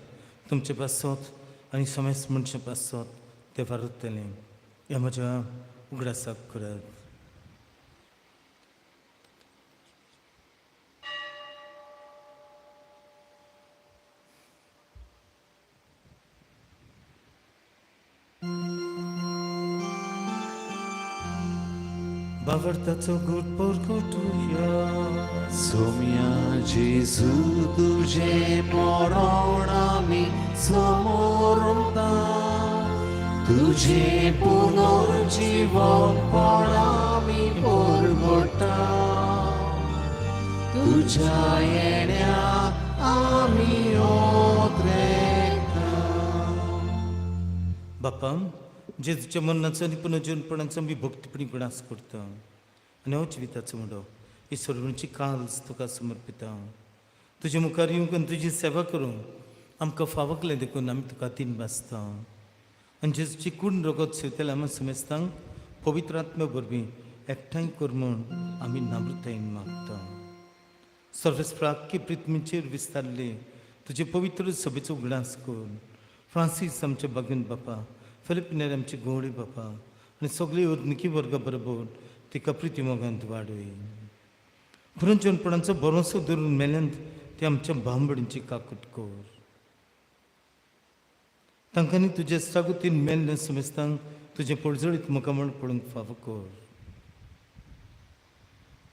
तुमचे पासत आनी समेस्त मनशां पासत तें वारतलें. ह्या म्हज्या उगडासाक करात. बावडताचो गुट परगटुया. सोम्या जेजू तुझे मरण आमी समोरता, तुझे पुनर्जीवनपण आमी परगटा, तुझ्या येण्या आमी ओत्रेता. बापा, जेजूच्या मरणाचो आनी पुनर्जीवनपणाचो आमी भक्तीपणी गुणास करता आनी हो जिविताचो मुडो ही सर्वांची काल्स तुका समर्पिता. तुजे मुखार येवंक आनी तुजी सेवा करूंक आमकां फावकलें देखून आमी तुका तीन बासता. आनी जेजूची कूड रगत सेवतले आमी समेस्तांक पवित्र आत्म्या वरवीं एकठांय कर म्हूण आमी नम्रतायेन मागता. सर्वेस्परा आख्खी पृथ्वीचेर विस्तारले तुजे पवित्र सभेचो उगडास कर. फ्रांसीस आमचे बागीन बापा, फिलिपिनेर आमचे गवळी बापा आनी सगळी उर्दनिकी वर्गा बरोबर तिका प्रिती मोगांत वाडय. पुरंजनपणाचो भरोसो धरून मेल्यांत ते आमच्या भांबडींची काकूट कर. तांकांनी तुजे सागुतीन मेल्ले समेस्तांक तुजें पळजळीत मुखामळ पळोवंक फावो कर.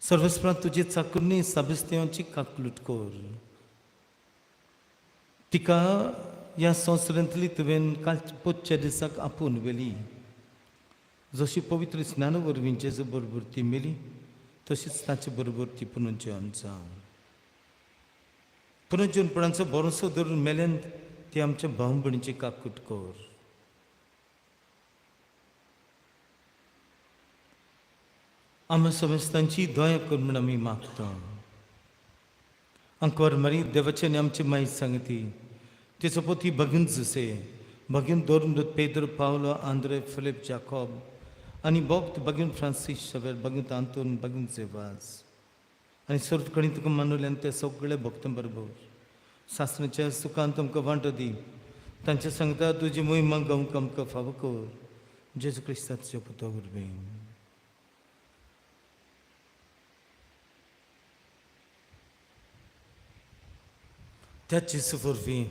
सर्वस्प्रांत तुजे चाकुरणी साबिस्त्यांची काकलूट कर. तिका ह्या संवसारांतली तुवें काल पोतच्या दिसाक आपोवन व्हेली. जशी पवित्र स्नान वरवीं जेजू बरोबर ती मेली, तशीच ताचे बरोबर ती पुनर्जीवन जावं. पुनर्जीवनपणाचो भरोसो धरून मेल्यान ती आमच्या भाव भयणीची काकूट कर. आमच्या समेस्तांची दया कर म्हूण आमी मागता. अंकवर मारी देवाचे आनी आमची माय सांगती तिचो पोती भगीन जुसे, भगीन दोरून पेद्र, पावलो, आंद्रे, फिलीप, जाकोब आनी भक्त भगीन फ्रांसीस शवेर, भगीन आंतोन, भगीन जेवाज आनी सर्व कणी तुका मानुल्यान ते सगळे भक्तां बरोबर सासणाच्या सुखान तुमकां वांटो दी. तांचे सांगता तुजी मोहिमा गावंक आमकां फावो कर. जेजू क्रिस्ताच्या पुता वरवीं. त्याच जेजू वरवीं,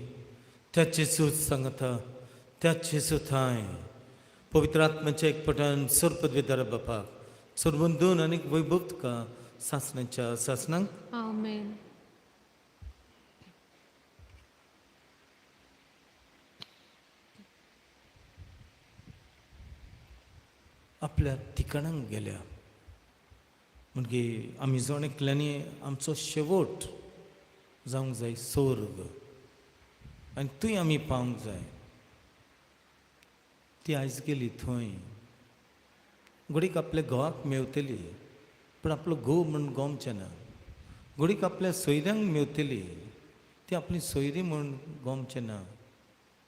त्याच जेजू सांगता, त्याच जेजू थांय पवित्र आत्म्याच्या एकपटान सर्व पदवीदार बापाक सर्वन दोन आनीक वैभव तुका सासणाच्या सासणांक. आमेन. आपल्या ठिकाणांक गेल्या म्हणजे आमी जण एकल्यांनी आमचो शेवट जावंक जाय सोर्ग आनी थंय आमी पावंक जाय. ती आयज गेली थंय घडीक आपल्या घोवाक मेवतली पूण आपलो घोव म्हूण गोमचें ना. घडीक आपल्या सोयऱ्यांक मेवतली, ती आपली सोयरी म्हूण गोमचें ना.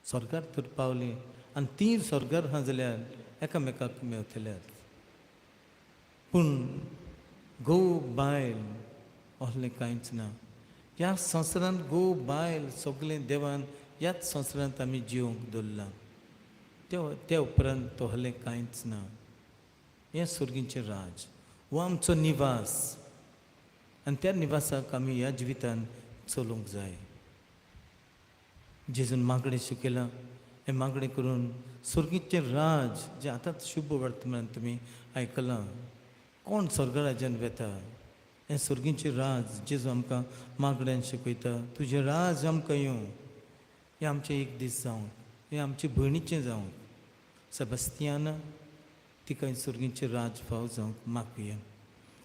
स्वर्गार तर पावली आनी ती स्वर्गार आहा जाल्यार एकामेकाक मेवतल्यात. पूण घोव बायल असलें कांयच ना ह्या संवसारांत. घोव बायल सगळें देवान ह्याच संवसारांत आमी जिवंक दवरलां. त्या उपरांत तोहलें कांयच ना. हें सुर्गींचें राज हो आमचो निवास आनी त्या निवासाक आमी ह्या जिवितान चलूंक जाय. जेजून मागणें शिकयलां. हें मागणें करून सुर्गीचें राज जें आतांच शुभ वर्तमान तुमी आयकलां, कोण स्वर्ग राज्यान वेता, हें सुर्गीचें राज जेजू आमकां मागण्यान शिकयता. तुजें राज आमकां येवं, हें आमचें एक दीस जावं, हें आमचे भयणीचें जावं, सेबास्तियाना, तिका सुर्गीचें राज फाव जावंक मागया.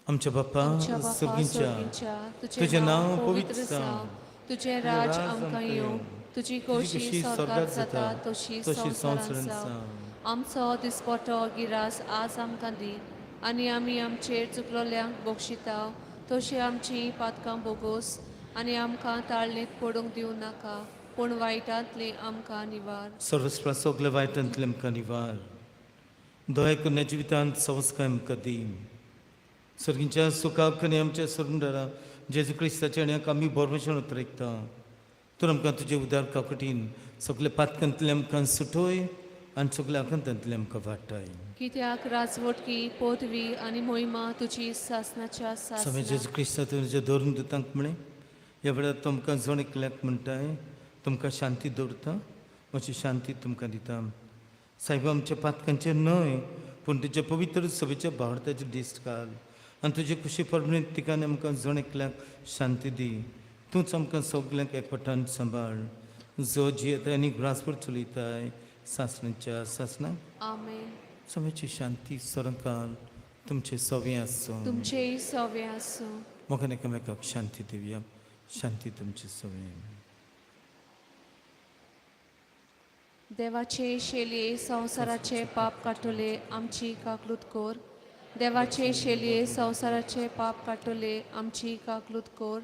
आमच्या बापा आमच्या बापा सुर्गीच्या, स्वर्गीच्या, तुजें नांव पवित्र जावं, तुजें राज आमकां येवं, तुजी खोशी स्वर्गात जाता तशी तशी संवसारांत जावं. आमचो दिसपटो गिरास आज आमकां दी आनी आमी आमचेर चुकलोल्यांक बक्षिता तशी आमची पातकां बोगोस आनी आमकां ताळणेंत पडूंक दिवं नाका, पूण वायटांतली आमकां निवार. सर्वस्व सगळे वायटांतले आमकां निवार. दया करून जिवितांत संस्कार आमकां दी. सर्गींच्या सुखाक आनी आमच्या सोडून जेजू क्रिस्ताच्या आनी आमी बरमेशन उतरयता. तर आमकां तुजे उदार काकटीन सगळे पातकांतले आमकां सुटोय आनी सगल्या आकांतांतले आमकां वाटाय. कित्याक राजवटकी, पदवी आनी मोहिमा तुजी सासनाच्या स्वामी सासना. जेजू क्रिस्ता तुज्या धरून दुतांक म्हळें, ह्या वेळार तुमकां जण एकल्याक म्हणटाय, तुमकां शांती दवरता, म्हजी शांती तुमकां दिता. सायबा, आमच्या पातकांचेर न्हय पूण तुज्या पवित्र सभेच्या भावार्थाचेर दिश्ट घाल आनी तुजे कुशी प्रमाणे तिका आमकां जण एकल्याक शांती दी. तूंच आमकां सगल्यांक एकवटान सांबाळ, जो जियेताय आनी ग्रासभर चलयताय सासणाच्या सासणाक. आमेन. स्वामीची शांती सरकाल तुमचे सवे आसूं. तुमचेय सवे आसूं. मोगान एकामेकाक शांती दिवया. शांती तुमची सवे. देवाचे शेलये संवसाराचे पाप काडटले, आमची काकलूत कोर. देवाचे शेलये संवसाराचे पाप काडटले, आमची काकलूत कोर.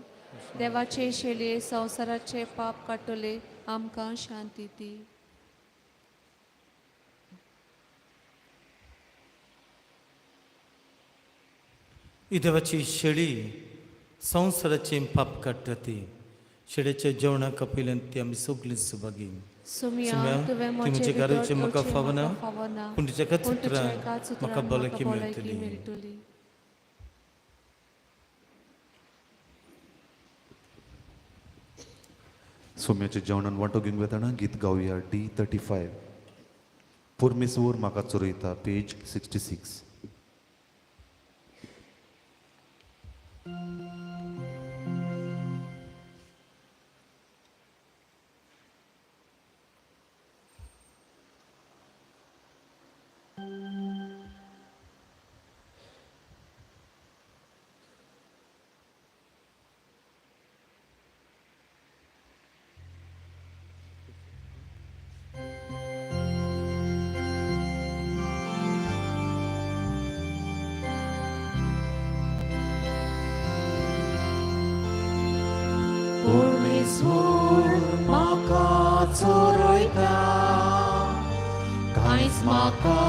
देवाचे शेलये संवसाराचे पाप काडटले, आमकां शांती दी. ही देवाची शेळी संवसाराचें पाप काडटा. ती शेळेच्या जेवणाक आपयल्यान ती आमी सगळीं सुभागी. सुमिया, सुम्या, तुवें तुवें म्हजे म्हजे भितर घराचें म्हाका येवचें फावना, म्हाका फावना, पूण तुज्या एकाच पूण तुज्या उतरान एकाच म्हाका उतरान भलायकी म्हाका भलायकी मेळटली. मेळटली. सोम्याच्या जेवणान वांटो घेवन वेतना गीत गावया D 35, परमेश्वर म्हाका चोरयता, पेज 66. परमेश्वर म्हाका चोरयता, कांयच म्हाका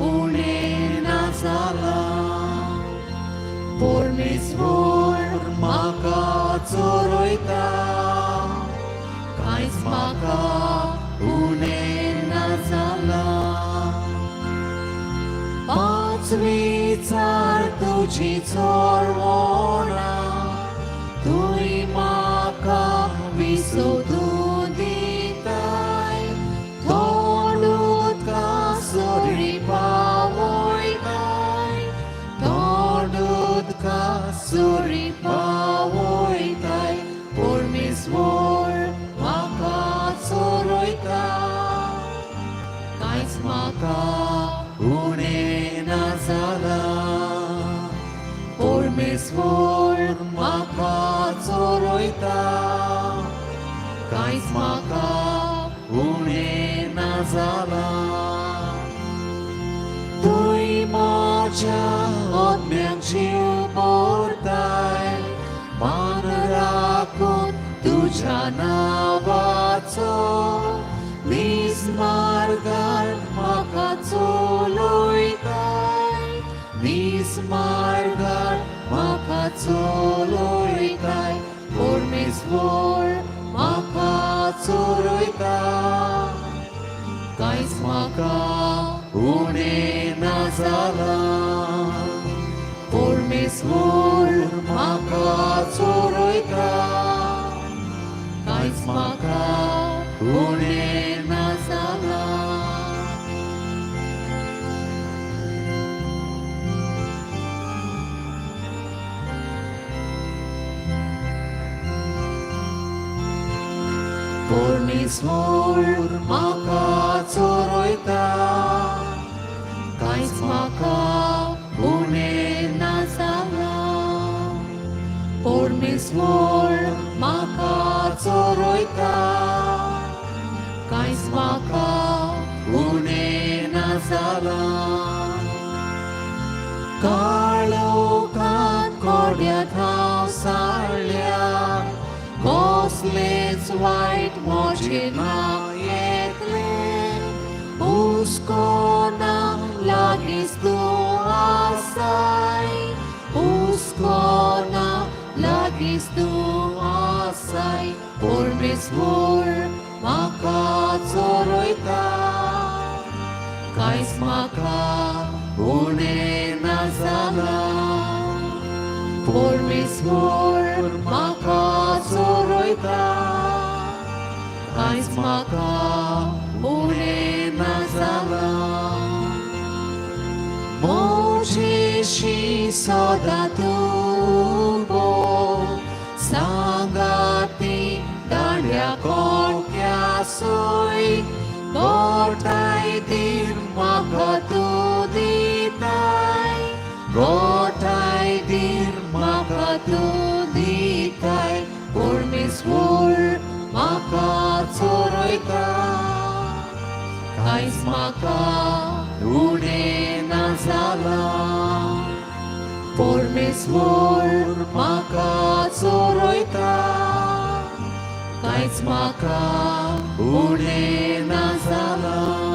उणें ना जालां. परमेश्वर म्हाका चोरयता, कांयच म्हाका उणें ना जालां. पांचवीचार तुजी चोरवणां, तुय म्हाका विसोदून दिताय. थोंड उदका सुरी पावयताय, थोंड उदका सुरी पावयताय. परमेश्वर म्हाका चोरयता, कांयच म्हाका उणें ना जालां. परमेश्वर म्हाका चोरयता, कांयच म्हाका उणें ना जालां. तुय म्हज्या आत्म्याक जीव भरताय, मान राखून तुज्या नांवाचो. नीज मार्गार म्हाका चलयताय, नीज मार्गार म्हाका चलयताय. परमेश्वर म्हाका चोरयता, कांयच म्हाका उणें ना जालां. परमेश्वर म्हाका चोरयता, कांयच म्हाका उणें ना जालां. परमेश्वर म्हाका चोरयता, कांयच म्हाका उणें ना जालां. परमेश्वर म्हाका चोरयता, कांयच म्हाका उणें ना जालां. काळोखांत कोड्यांत हांव साळ्ळ्या, वायट मोजेर ना येतलें हुस्को ना लागींच तूं आसाय हुस्को ना लागींच तूं आसाय परमेश्वर म्हाका चोरयता कांयच म्हाका उणें ना जालां परमेश्वर म्हाका चोरयता कांयच म्हाका उणें ना जालां मोजेशी सदां तूं बोल सांगाती दांड्या कोट्या सोय गोठाय धीर म्हाका तूं दिताय गोठाय धीर म्हाका तूं दिताय परमेश्वर म्हाका चोरयता कांयच म्हाका उणें ना जालां परमेश्वर म्हाका चोरयता कांयच म्हाका उणें ना जालां.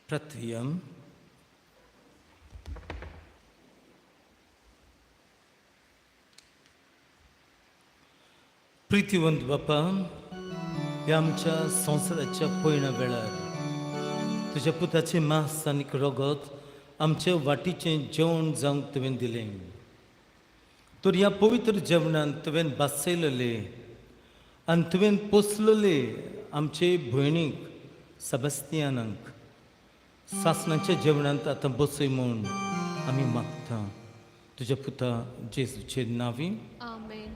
प्रथयम प्रितीवंत बापा, ह्या आमच्या संवसाराच्या पयणा वेळार तुज्या पुताचें मांस आनी रगत आमच्या वाटीचें जेवण जावंक तुवें दिलें. तर ह्या पवित्र जेवणान तुवें बासयलेले आनी तुवें पोसलेले आमचे भयणीक सेबास्तियानाक सासणाच्या जेवणांत आतां बसय म्हूण आमी मागता तुज्या पुता जेजूचे नांवी. आमेन.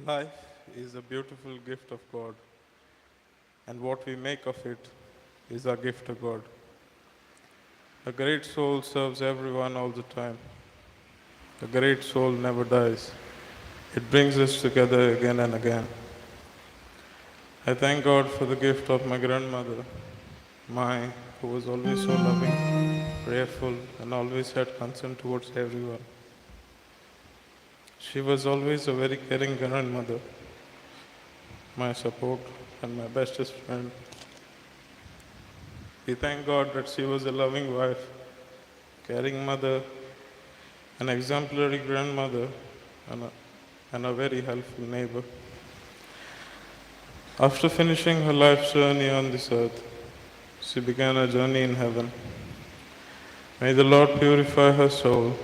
Life is a beautiful gift of God, and what we make of it is our gift to God. A great soul serves everyone all the time. A great soul never dies. It brings us together again and again. I thank God for the gift of my grandmother, Mai, who was always so loving, prayerful, and always had concern towards everyone. She was always a very caring grandmother, my support, and my bestest friend. We thank God that she was a loving wife, caring mother, an exemplary grandmother, and a very helpful neighbor. After finishing her life's journey on this earth, she began a journey in heaven. May the Lord purify her soul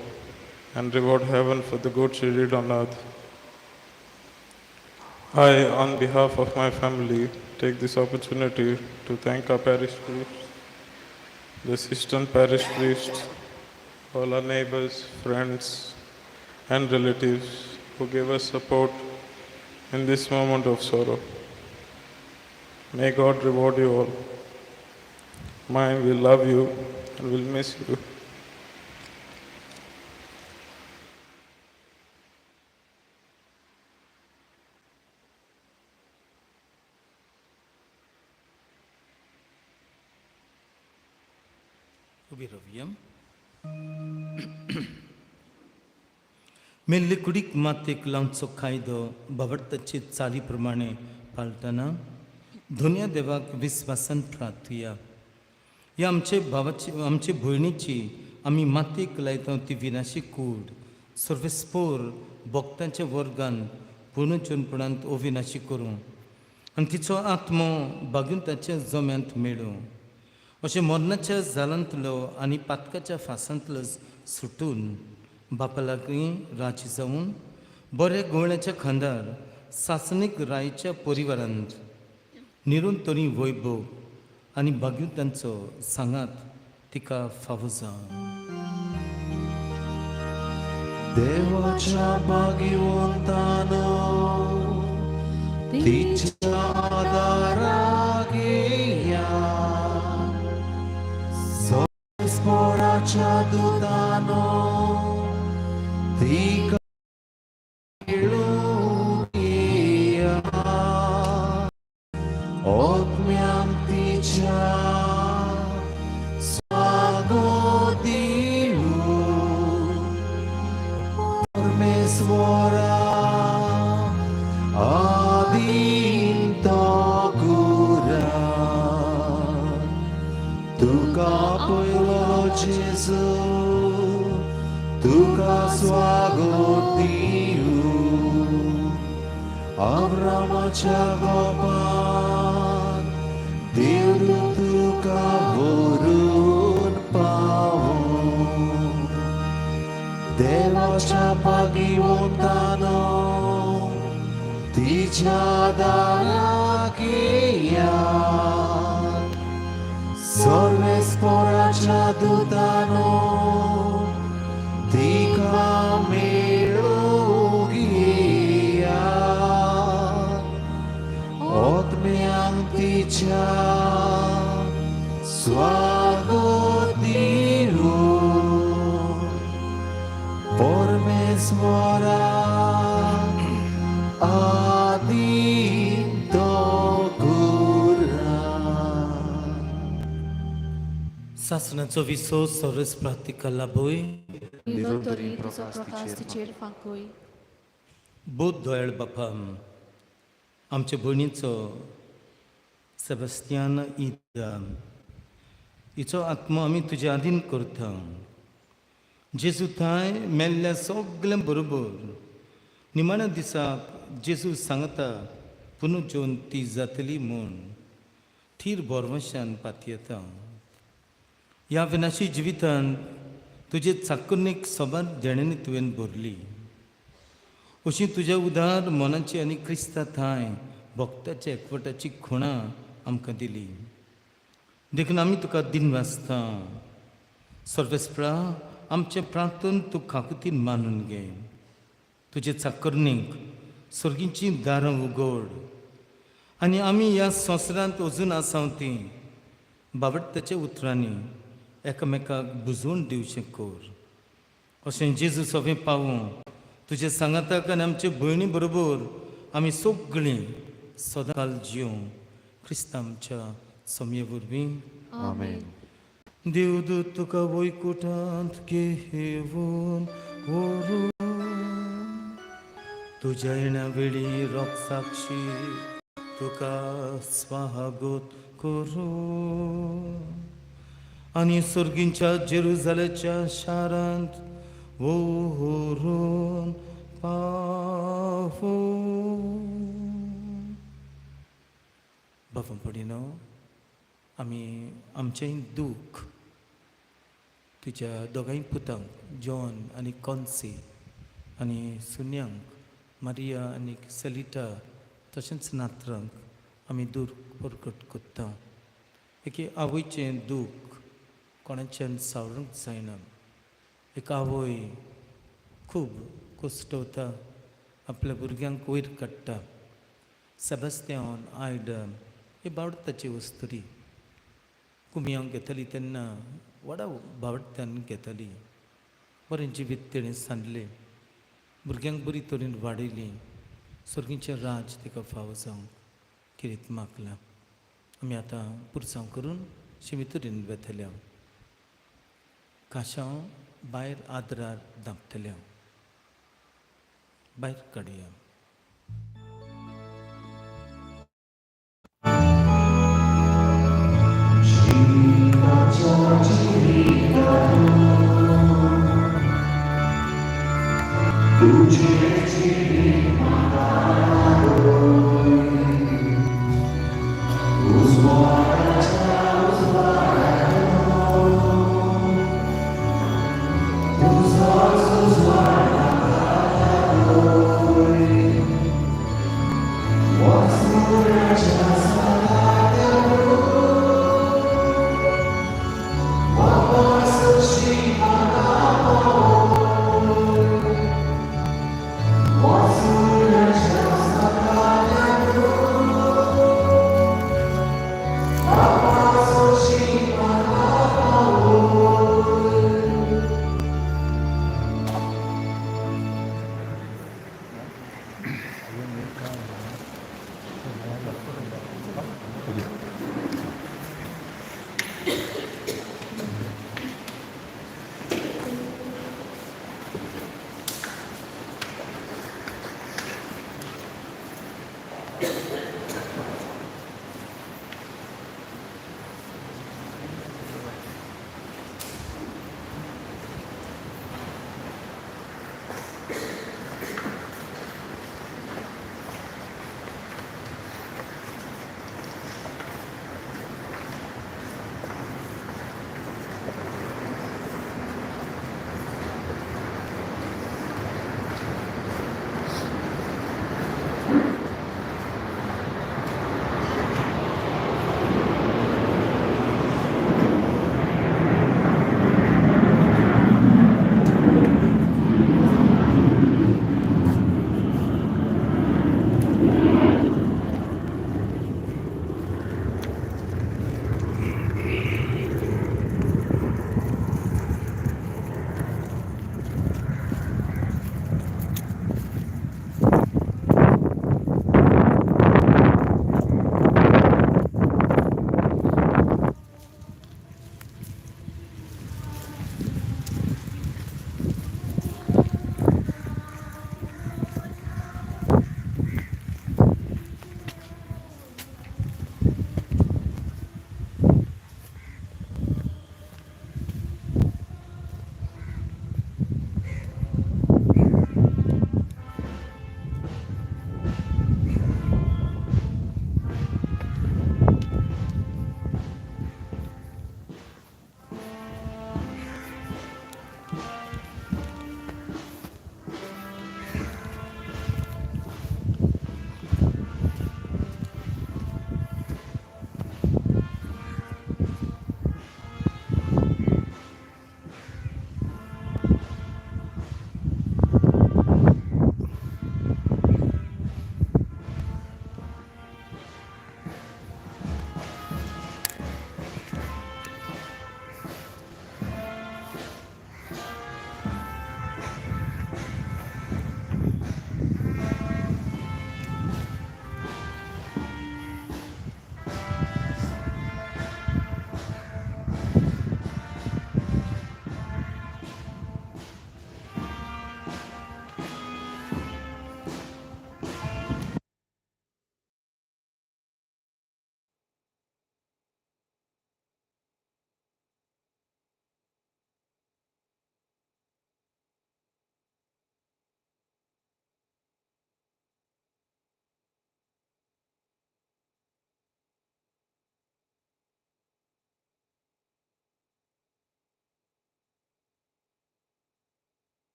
and reward heaven for the good she did on earth. I, on behalf of my family, take this opportunity to thank our parish priest, the assistant parish priest, all our neighbors, friends, and relatives who gave us support in this moment of sorrow. May God reward you all. Mine will love you and will miss you. उबी रावया. मेल्ले कुडीक मातयेक लावचो कायदो बाबडताचे चाली प्रमाणे पाळटना धोन्या देवाक विस्वासान प्रार्थुया. ह्या आमचे भावाची, आमचे भयणीची आमी मातयेक लायता ती विनाशी कूड सर्वेस्पोर भक्तांच्या वर्गान पुनर्जनपणांत अविनाशी करूं आनी तिचो आत्मो भाग्यवंताच्या जम्यांत मेळूं. अशें मरणाच्या जालांतलो आनी पातकाच्या फासांतलो सुटून बापा लागीं राजी जावन बऱ्या गोवळ्याच्या खांदार सासणीक रायच्या परिवारांत निरंतरी वैभव आनी भाग्यवंतांचो सांगात तिका फावो जावं. देवाच्या भाग्यवंतानो तिच्या दाराक येया, सर्वेस्पोराच्या दुतानो तिका मेळूंक येया, आत्म्यांक तिच्या स्वागत दिवं. परमेश्वरा आदीन तो कुरा, तुका पयलो जेजू, तुका स्वागत दिवं. अब्रामाच्या गोपान देवदूत तुका व्हरून पावूं. देवाच्या भाग्यवंतानो तिच्या दाराक येया, सर्वेस्पोराच्या दुतानो तिका मेळूंक येया, आत्म्यांक तिच्या स्वागत दिवं. परमेश्वरा आदीन तो कुरा. सासणाचो विसो सरस प्रातिका लाभय. निरंतरी तुजो प्रकाश तिचेर फांकय. बोध दोयाळ बापा, आमचे भयणीचो सेबस्तियान ईद हिचो आत्मो आमी तुजे आदीन करता. जेजू थंय मेल्ल्या सगळ्यां बरोबर निमाण्या दिसाक जेजू सांगता पुनर्जोवन ती जातली म्हूण थीर भरवंशान पातयेता. ह्या विनाशी जिवितांत तुजे चाकरणीक सबार देण्यांनी तुवें भरली. अशी तुज्या उदार मनाची आनी क्रिस्ता थांय भक्ताच्या एकवटाची खुणां आमकां दिली, देखून आमी तुका दिनवासता. सर्वेस्प्रा, आमचें प्रार्थन तूं खाकुतीन मानून घे. तुजे चाकरणीक सर्गीचीं दारां उगड आनी आमी ह्या संवसारांत अजून आसा तीं बाबडताच्या उतरांनी एकामेकाक बुजोवन दिवचें कर. अशें जेजू सोंपें पावूं तुजे सांगाताक आनी आमचे भयणी बरोबर आमी सगळीं सदांकाल जिवं क्रिस्तांवच्या सोमये वरवीं. आमेन. देवदूत तुका वैकुटांत घेवन व्हरूं, तुज्या येण्या वेळी रोगसाक्षी तुका स्वागत करूं आनी सर्गींच्या जेरुजाल्याच्या शारांत व्हरून पावूं. बाबा पडिनो, आमी आमचेंय दूख तुज्या दोगांय पुतांक जॉन आनी कॉन्सी आनी सुन्यांक मारिया आनी सलिटा तशेंच नात्रांक आमी दूर प्रकट करता. एके आवयचें दूख कोणाच्यान सावरूंक जायना. एक आवय खूब कोश्टवता, आपल्या भुरग्यांक वयर काडटा. सेबास्त्यान आयडन ही बावडताची वस्तुरी कुमियांक घेतली तेन्ना व्हडा बावडत्यान घेतली. बरें जिवीत तेणें सांडलें, भुरग्यांक बरी तरेन वाडयलीं. सर्गीचें राज तिका फावो जावंक किरीत मागलां. आमी आतां पुरसांव करून शिमितुरीन वेतल्या काशांव भायर आदरार धांपतल्या भायर काडया.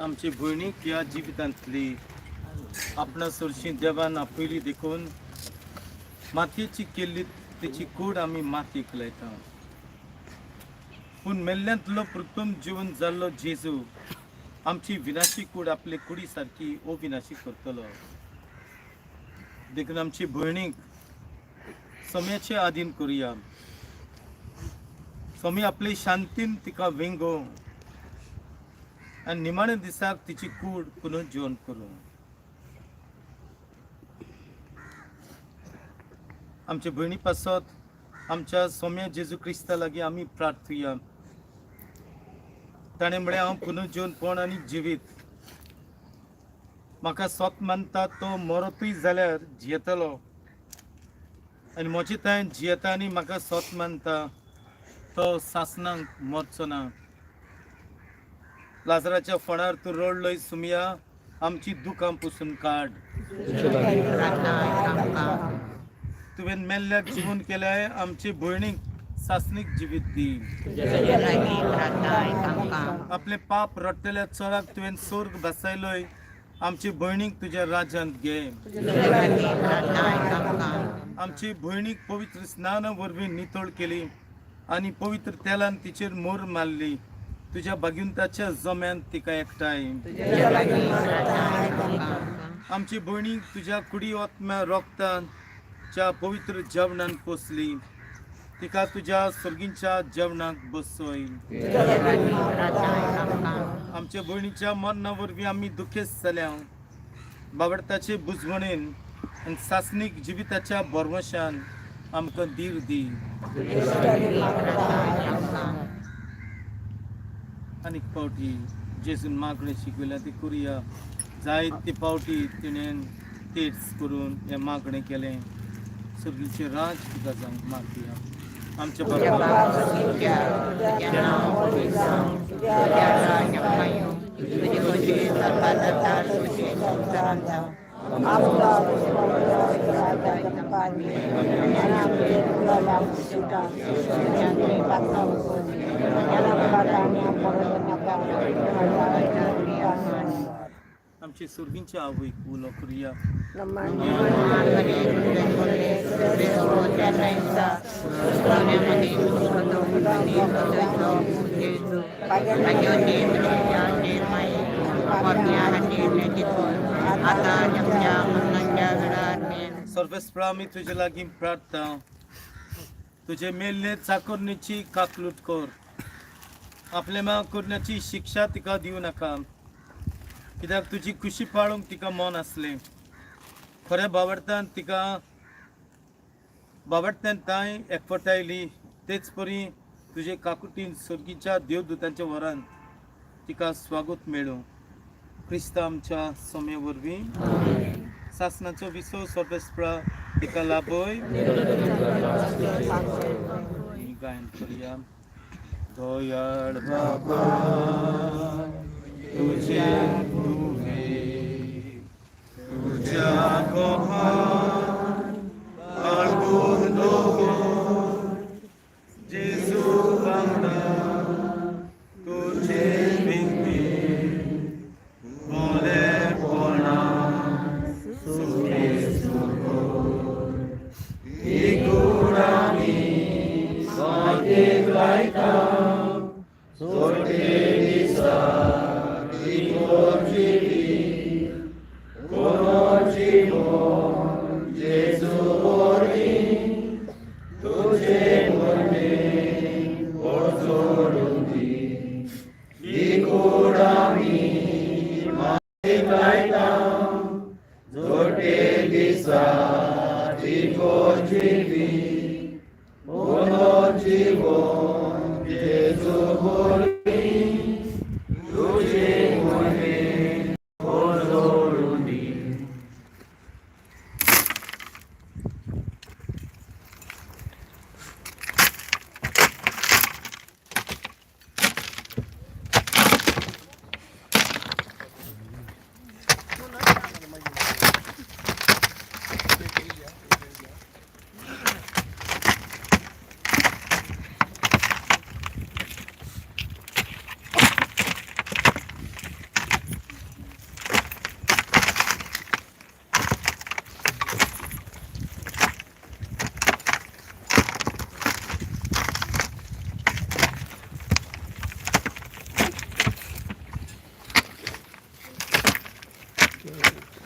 आमची भयणीक ह्या जिवितांतली आपणा सरशी देवान आपयली देखून मातयेची केल्ली तेची कूड आमी मातयेक लायता. पूण मेल्ल्यांतलो प्रथम जिवन जाल्लो जेजू आमची विनाशी कूड आपले कुडी सारकी अविनाशी करतलो. देखून आमची भयणीक सम्याचे आधीन करुया. स्वामी आपले शांतीन तिका वेंगो आनी निमाण्या दिसाक तिची कूड पुनः जेवण करूं. आमचे भयणी पासत आमच्या सोम्या जेजू क्रिस्ता लागीं आमी प्रार्थुया. ताणें म्हळें, हांव पुनः जेवणपण आनी जिवीत, म्हाका स्वत मानता तो मरतूय जाल्यार जियेतलो, आनी म्हजे थंय जियेता आनी म्हाका स्वत मानता तो सासणाक मरचो ना. लाजराच्या फोंडार तूं रडलोय सुमया, आमची दुकां पुसून काड. तुवें मेल्ल्याक जिवन केल्याय, आमचे भयणीक सासणीक जिवीत दी. आपले पाप रडटल्या चोराक तुवें स्वर्ग बसयलोय, आमचे भयणीक तुज्या राज्यांत घे. आमची भयणीक पवित्र स्नाना वरवीं नितळ केली आनी पवित्र तेलान तिचेर मोर मारली. तुज्या भाग्यवंताच्या जम्यांत तिका एकठांय. आमची भयणीक तुज्या कुडी आत्म्या रोगताच्या पवित्र जेवणान पोसली, तिका तुज्या सर्गींच्या जेवणाक बसय. आमच्या भयणीच्या मरणा वरवीं आमी दुखेस्त जाल्या. बाबडताचे बुजवणेन आनी सासणीक जिविताच्या भरवशान आमकां धीर दी. आनीक फावटी जेजून मागणें शिकयलें ती करुया. जायते फावटी तिणें तेच करून हें मागणें केलें. सर्गीचें राज तुका जावंक मागया. आमच्या बाबा आमचे सुर्गींच्या आवयक उलो करुया. सर्वेस्परा आमी तुजे लागीं प्रार्थना, तुजे मेल्ले चाकोरणीची काकलूट कर. आपल्या मां करण्याची शिक्षा तिका दिवं नाका, कित्याक तुजी खुशी पाळूंक तिका मन आसलें. खऱ्या बावडतान तिका बावडत्यान तांय एकवटायली, तेच परी तुजे काकुटीन सर्गीच्या देवदूतांच्या वरान तिका स्वागत मेळूं. क्रिस्ता आमच्या सोम्या वरवीं सासणाचो विसव सर्वेस्परा तिका लाभय. गायन करुया. दयाळ बाबा तुझे तुवे Good.